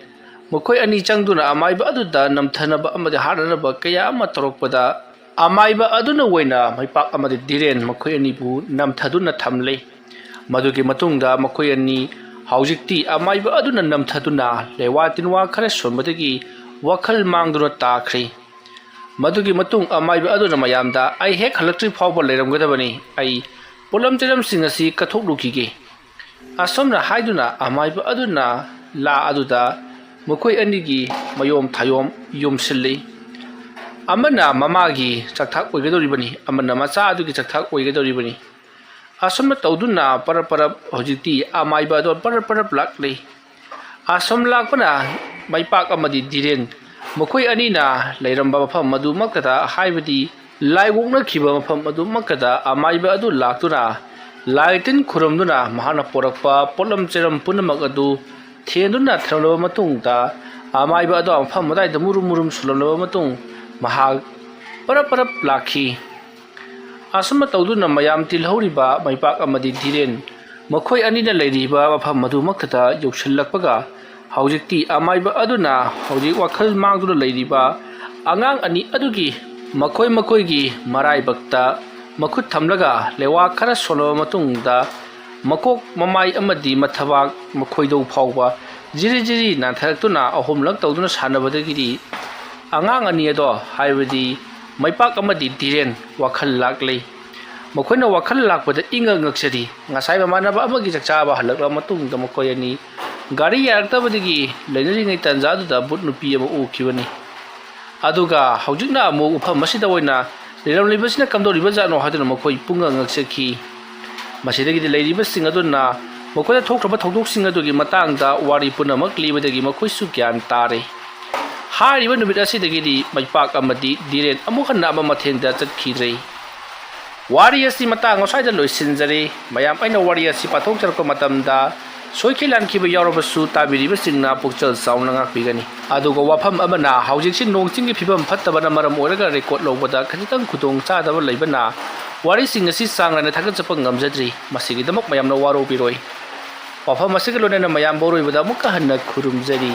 ꯃꯈꯣꯏ ꯑꯅꯤ ꯆꯪꯗꯨꯅ ꯑꯃꯥꯏꯕ ꯑꯗꯨꯗ ꯅꯝꯊꯅꯕ ꯑꯃꯗꯤ ꯍꯥꯠꯅꯅꯕ ꯀꯌꯥ ꯑꯃ ꯇꯧꯔꯛꯄꯗ, ꯑꯃꯥꯏꯕ ꯑꯗꯨꯅ ꯑꯣꯏꯅ ꯃꯩꯄꯥꯛ ꯑꯃꯗꯤ ꯙꯤꯔꯦꯟ ꯃꯈꯣꯏ ꯑꯅꯤꯕꯨ ꯅꯝꯊꯗꯨꯅ ꯊꯝꯂꯤ꯫ ꯃꯗꯨꯒꯤ ꯃꯇꯨꯡꯗ ꯃꯈꯣꯏ ꯑꯅꯤ ꯍꯧꯖꯤꯛꯇꯤ ꯑꯃꯥꯏꯕ ꯑꯗꯨꯅ ꯅꯝꯊꯗꯨꯅ ꯂꯦꯋꯥ ꯇꯤꯟꯋꯥ ꯈꯔ ꯁꯣꯟꯕꯗꯒꯤ ꯋꯥꯈꯜ ꯃꯥꯡꯗꯨꯅ ꯇꯥꯈ꯭ꯔꯤ꯫ ꯃꯗꯨꯒꯤ ꯃꯇꯨꯡ ꯑꯃꯥꯏꯕ ꯑꯗꯨꯅ ꯃꯌꯥꯝꯗ, "ꯑꯩ ꯍꯦꯛ ꯍꯜꯂꯛꯇ꯭ꯔꯤ ꯐꯥꯎꯕ ꯂꯩꯔꯝꯒꯗꯕꯅꯤ, ꯑꯩ ꯄꯣꯠꯂꯝ ꯆꯩꯔꯝꯁꯤꯡ ꯑꯁꯤ ꯀꯠꯊꯣꯛꯂꯨꯈꯤꯒꯦ"꯫ ꯑꯁꯨꯝꯅ ꯍꯥꯏꯗꯨꯅ ꯑꯃꯥꯏꯕ ꯑꯗꯨꯅ ꯂꯥ ꯑꯗꯨꯗ ꯃꯈꯣꯏ ꯑꯅꯤꯒꯤ ꯃꯌꯣꯝ ꯊꯥꯌꯣꯝ ꯌꯣꯝꯁꯤꯜꯂꯤ꯫ ꯑꯃꯅ ꯃꯃꯥꯒꯤ ꯆꯥꯛꯊꯥꯛ ꯑꯣꯏꯒꯗꯧꯔꯤꯕꯅꯤ, ꯑꯃꯅ ꯃꯆꯥ ꯑꯗꯨꯒꯤ ꯆꯥꯛꯊꯥꯛ ꯑꯣꯏꯒꯗꯧꯔꯤꯕꯅꯤ꯫ ꯑꯁꯨꯝꯅ ꯇꯧꯗꯨꯅ ꯄꯔꯞ ꯄꯔꯞ ꯍꯧꯖꯤꯛꯇꯤ ꯑꯃꯥꯏꯕ ꯑꯗꯣ ꯄꯔꯞ ꯄꯔꯞ ꯂꯥꯛꯂꯤ꯫ ꯑꯁꯨꯝ ꯂꯥꯛꯄꯅ ꯃꯩꯄꯥꯛ ꯑꯃꯗꯤ ꯙꯤꯔꯦꯟ ꯃꯈꯣꯏ ꯑꯅꯤꯅ ꯂꯩꯔꯝꯕ ꯃꯐꯝ ꯑꯗꯨꯃꯛꯇꯗ, ꯍꯥꯏꯕꯗꯤ ꯂꯥꯏ ꯑꯣꯛꯅꯈꯤꯕ ꯃꯐꯝ ꯑꯗꯨꯃꯛꯇꯗ ꯑꯃꯥꯏꯕ ꯑꯗꯨ ꯂꯥꯛꯇꯨꯅ ꯂꯥꯏ ꯇꯤꯟ ꯈꯨꯔꯨꯝꯗꯨꯅ ꯃꯍꯥꯛꯅ ꯄꯣꯔꯛꯄ ꯄꯣꯠꯂꯝ ꯆꯩꯔꯝ ꯄꯨꯝꯅꯃꯛ ꯑꯗꯨ ꯊꯦꯟꯗꯨꯅ ꯊꯝꯂꯕ ꯃꯇꯨꯡꯗ, ꯑꯃꯥꯏꯕ ꯑꯗꯨ ꯃꯐꯝ ꯑꯗꯨꯋꯥꯏꯗ ꯃꯨꯔꯨꯝ ꯃꯨꯔꯨꯝ ꯁꯨꯂꯝꯂꯕ ꯃꯇꯨꯡ ꯃꯍꯥꯛ ꯄꯔꯞ ꯄꯔꯞ ꯂꯥꯛꯈꯤ꯫ ꯑꯁꯨꯝꯅ ꯇꯧꯗꯨꯅ ꯃꯌꯥꯝ ꯇꯤꯜꯍꯧꯔꯤꯕ ꯃꯩꯄꯥꯛ ꯑꯃꯗꯤ ꯙꯤꯔꯦꯟ ꯃꯈꯣꯏ ꯑꯅꯤꯅ ꯂꯩꯔꯤꯕ ꯃꯐꯝ ꯑꯗꯨꯃꯛꯇꯗ ꯌꯧꯁꯤꯜꯂꯛꯄꯒ, ꯍꯧꯖꯤꯛꯇꯤ ꯑꯃꯥꯏꯕ ꯑꯗꯨꯅ ꯍꯧꯖꯤꯛ ꯋꯥꯈꯜ ꯃꯥꯡꯗꯨꯅ ꯂꯩꯔꯤꯕ ꯑꯉꯥꯡ ꯑꯅꯤ ꯑꯗꯨꯒꯤ ꯃꯈꯣꯏ ꯃꯈꯣꯏꯒꯤ ꯃꯔꯥꯏꯕꯛꯇ ꯃꯈꯨꯠ ꯊꯝꯂꯒ ꯂꯦꯋꯥ ꯈꯔ ꯁꯣꯜꯂꯕ ꯃꯇꯨꯡꯗ, ꯃꯀꯣꯛ, ꯃꯃꯥꯏ ꯑꯃꯗꯤ ꯃꯊꯕꯥꯛ, ꯃꯈꯣꯏꯗꯧ ꯐꯥꯎꯕ ꯖꯤꯔꯤ ꯖꯤꯔꯤ ꯅꯥꯟꯊꯔꯛꯇꯨꯅ ꯑꯍꯨꯝꯂꯛ ꯇꯧꯗꯨꯅ ꯁꯥꯟꯅꯕꯗꯒꯤꯗꯤ ꯑꯉꯥꯡ ꯑꯅꯤ ꯑꯗꯣ, ꯍꯥꯏꯕꯗꯤ ꯃꯩꯄꯥꯛ ꯑꯃꯗꯤ ꯙꯤꯔꯦꯟ, ꯋꯥꯈꯜ ꯂꯥꯛꯂꯤ꯫ ꯃꯈꯣꯏꯅ ꯋꯥꯈꯜ ꯂꯥꯛꯄꯗ ꯏꯪꯉꯛ ꯉꯛꯆꯔꯤ꯫ ꯉꯁꯥꯏ ꯃꯃꯥꯟꯅꯕ ꯑꯃꯒꯤ ꯆꯥꯛꯆꯥꯕ ꯍꯜꯂꯛꯂꯕ ꯃꯇꯨꯡꯗ ꯃꯈꯣꯏ ꯑꯅꯤ ꯒꯥꯔꯤ ꯌꯥꯔꯛꯇꯕꯗꯒꯤ ꯂꯩꯅꯔꯤꯉꯩ ꯇꯥꯟꯖꯥꯗꯨꯗ ꯚꯨꯠ ꯅꯨꯄꯤ ꯑꯃ ꯎꯈꯤꯕꯅꯤ꯫ ꯑꯗꯨꯒ ꯍꯧꯖꯤꯛꯅ ꯑꯃꯨꯛ ꯃꯐꯝ ꯑꯁꯤꯗ ꯑꯣꯏꯅ ꯂꯩꯔꯝꯂꯤꯕꯁꯤꯅ ꯀꯝꯗꯧꯔꯤꯕꯖꯥꯠꯅꯣ ꯍꯥꯏꯗꯨꯅ ꯃꯈꯣꯏ ꯄꯨꯡꯉꯛ ꯉꯛꯆꯈꯤ꯫ ꯃꯁꯤꯗꯒꯤꯗꯤ ꯂꯩꯔꯤꯕꯁꯤꯡ ꯑꯗꯨꯅ ꯃꯈꯣꯏꯗ ꯊꯣꯛꯈ꯭ꯔꯕ ꯊꯧꯗꯣꯛꯁꯤꯡ ꯑꯗꯨꯒꯤ ꯃꯇꯥꯡꯗ ꯋꯥꯔꯤ ꯄꯨꯝꯅꯃꯛ ꯂꯤꯕꯗꯒꯤ ꯃꯈꯣꯏꯁꯨ ꯒ꯭ꯌꯥꯟ ꯇꯥꯔꯦ꯫ ꯍꯥꯏꯔꯤꯕ ꯅꯨꯃꯤꯠ ꯑꯁꯤꯗꯒꯤꯗꯤ ꯃꯩꯄꯥꯛ ꯑꯃꯗꯤ ꯙꯤꯔꯦꯟ ꯑꯃꯨꯛ ꯍꯟꯅ ꯑꯃ ꯃꯊꯦꯡꯗ ꯆꯠꯈꯤꯗ꯭ꯔꯦ꯫ ꯋꯥꯔꯤ ꯑꯁꯤ ꯃꯇꯥꯡ ꯑꯁ꯭ꯋꯥꯏꯗ ꯂꯣꯏꯁꯤꯟꯖꯔꯦ꯫ ꯃꯌꯥꯝ, ꯑꯩꯅ ꯋꯥꯔꯤ ꯑꯁꯤ ꯄꯥꯊꯣꯛꯆꯔꯛꯄ ꯃꯇꯝꯗ ꯁꯣꯏꯈꯤ ꯂꯥꯟꯈꯤꯕ ꯌꯥꯎꯔꯕꯁꯨ ꯇꯥꯕꯤꯔꯤꯕꯁꯤꯡꯅ ꯄꯨꯛꯆꯦꯜ ꯆꯥꯎꯅ ꯉꯥꯛꯄꯤꯒꯅꯤ꯫ ꯑꯗꯨꯒ ꯋꯥꯐꯝ ꯑꯃꯅ, ꯍꯧꯖꯤꯛꯁꯤ ꯅꯣꯡ ꯆꯤꯡꯒꯤ ꯐꯤꯕꯝ ꯐꯠꯇꯕꯅ ꯃꯔꯝ ꯑꯣꯏꯔꯒ ꯔꯦꯀꯣꯔꯗ ꯂꯧꯕꯗ ꯈꯖꯤꯛꯇꯪ ꯈꯨꯗꯣꯡ ꯆꯥꯗꯕ ꯂꯩꯕꯅ ꯋꯥꯔꯤꯁꯤꯡ ꯑꯁꯤ ꯆꯥꯡ ꯅꯥꯏꯅ ꯊꯥꯒꯠꯆꯕ ꯉꯝꯖꯗ꯭ꯔꯤ꯫ ꯃꯁꯤꯒꯤꯗꯃꯛ ꯃꯌꯥꯝꯅ ꯋꯥꯔꯧꯕꯤꯔꯣꯏ꯫ ꯋꯥꯐꯝ ꯑꯁꯤꯒ ꯂꯣꯏꯅꯅ ꯃꯌꯥꯝꯕꯨ ꯑꯔꯣꯏꯕꯗ ꯑꯃꯨꯛꯀ ꯍꯟꯅ ꯈꯨꯔꯨꯝꯖꯔꯤ꯫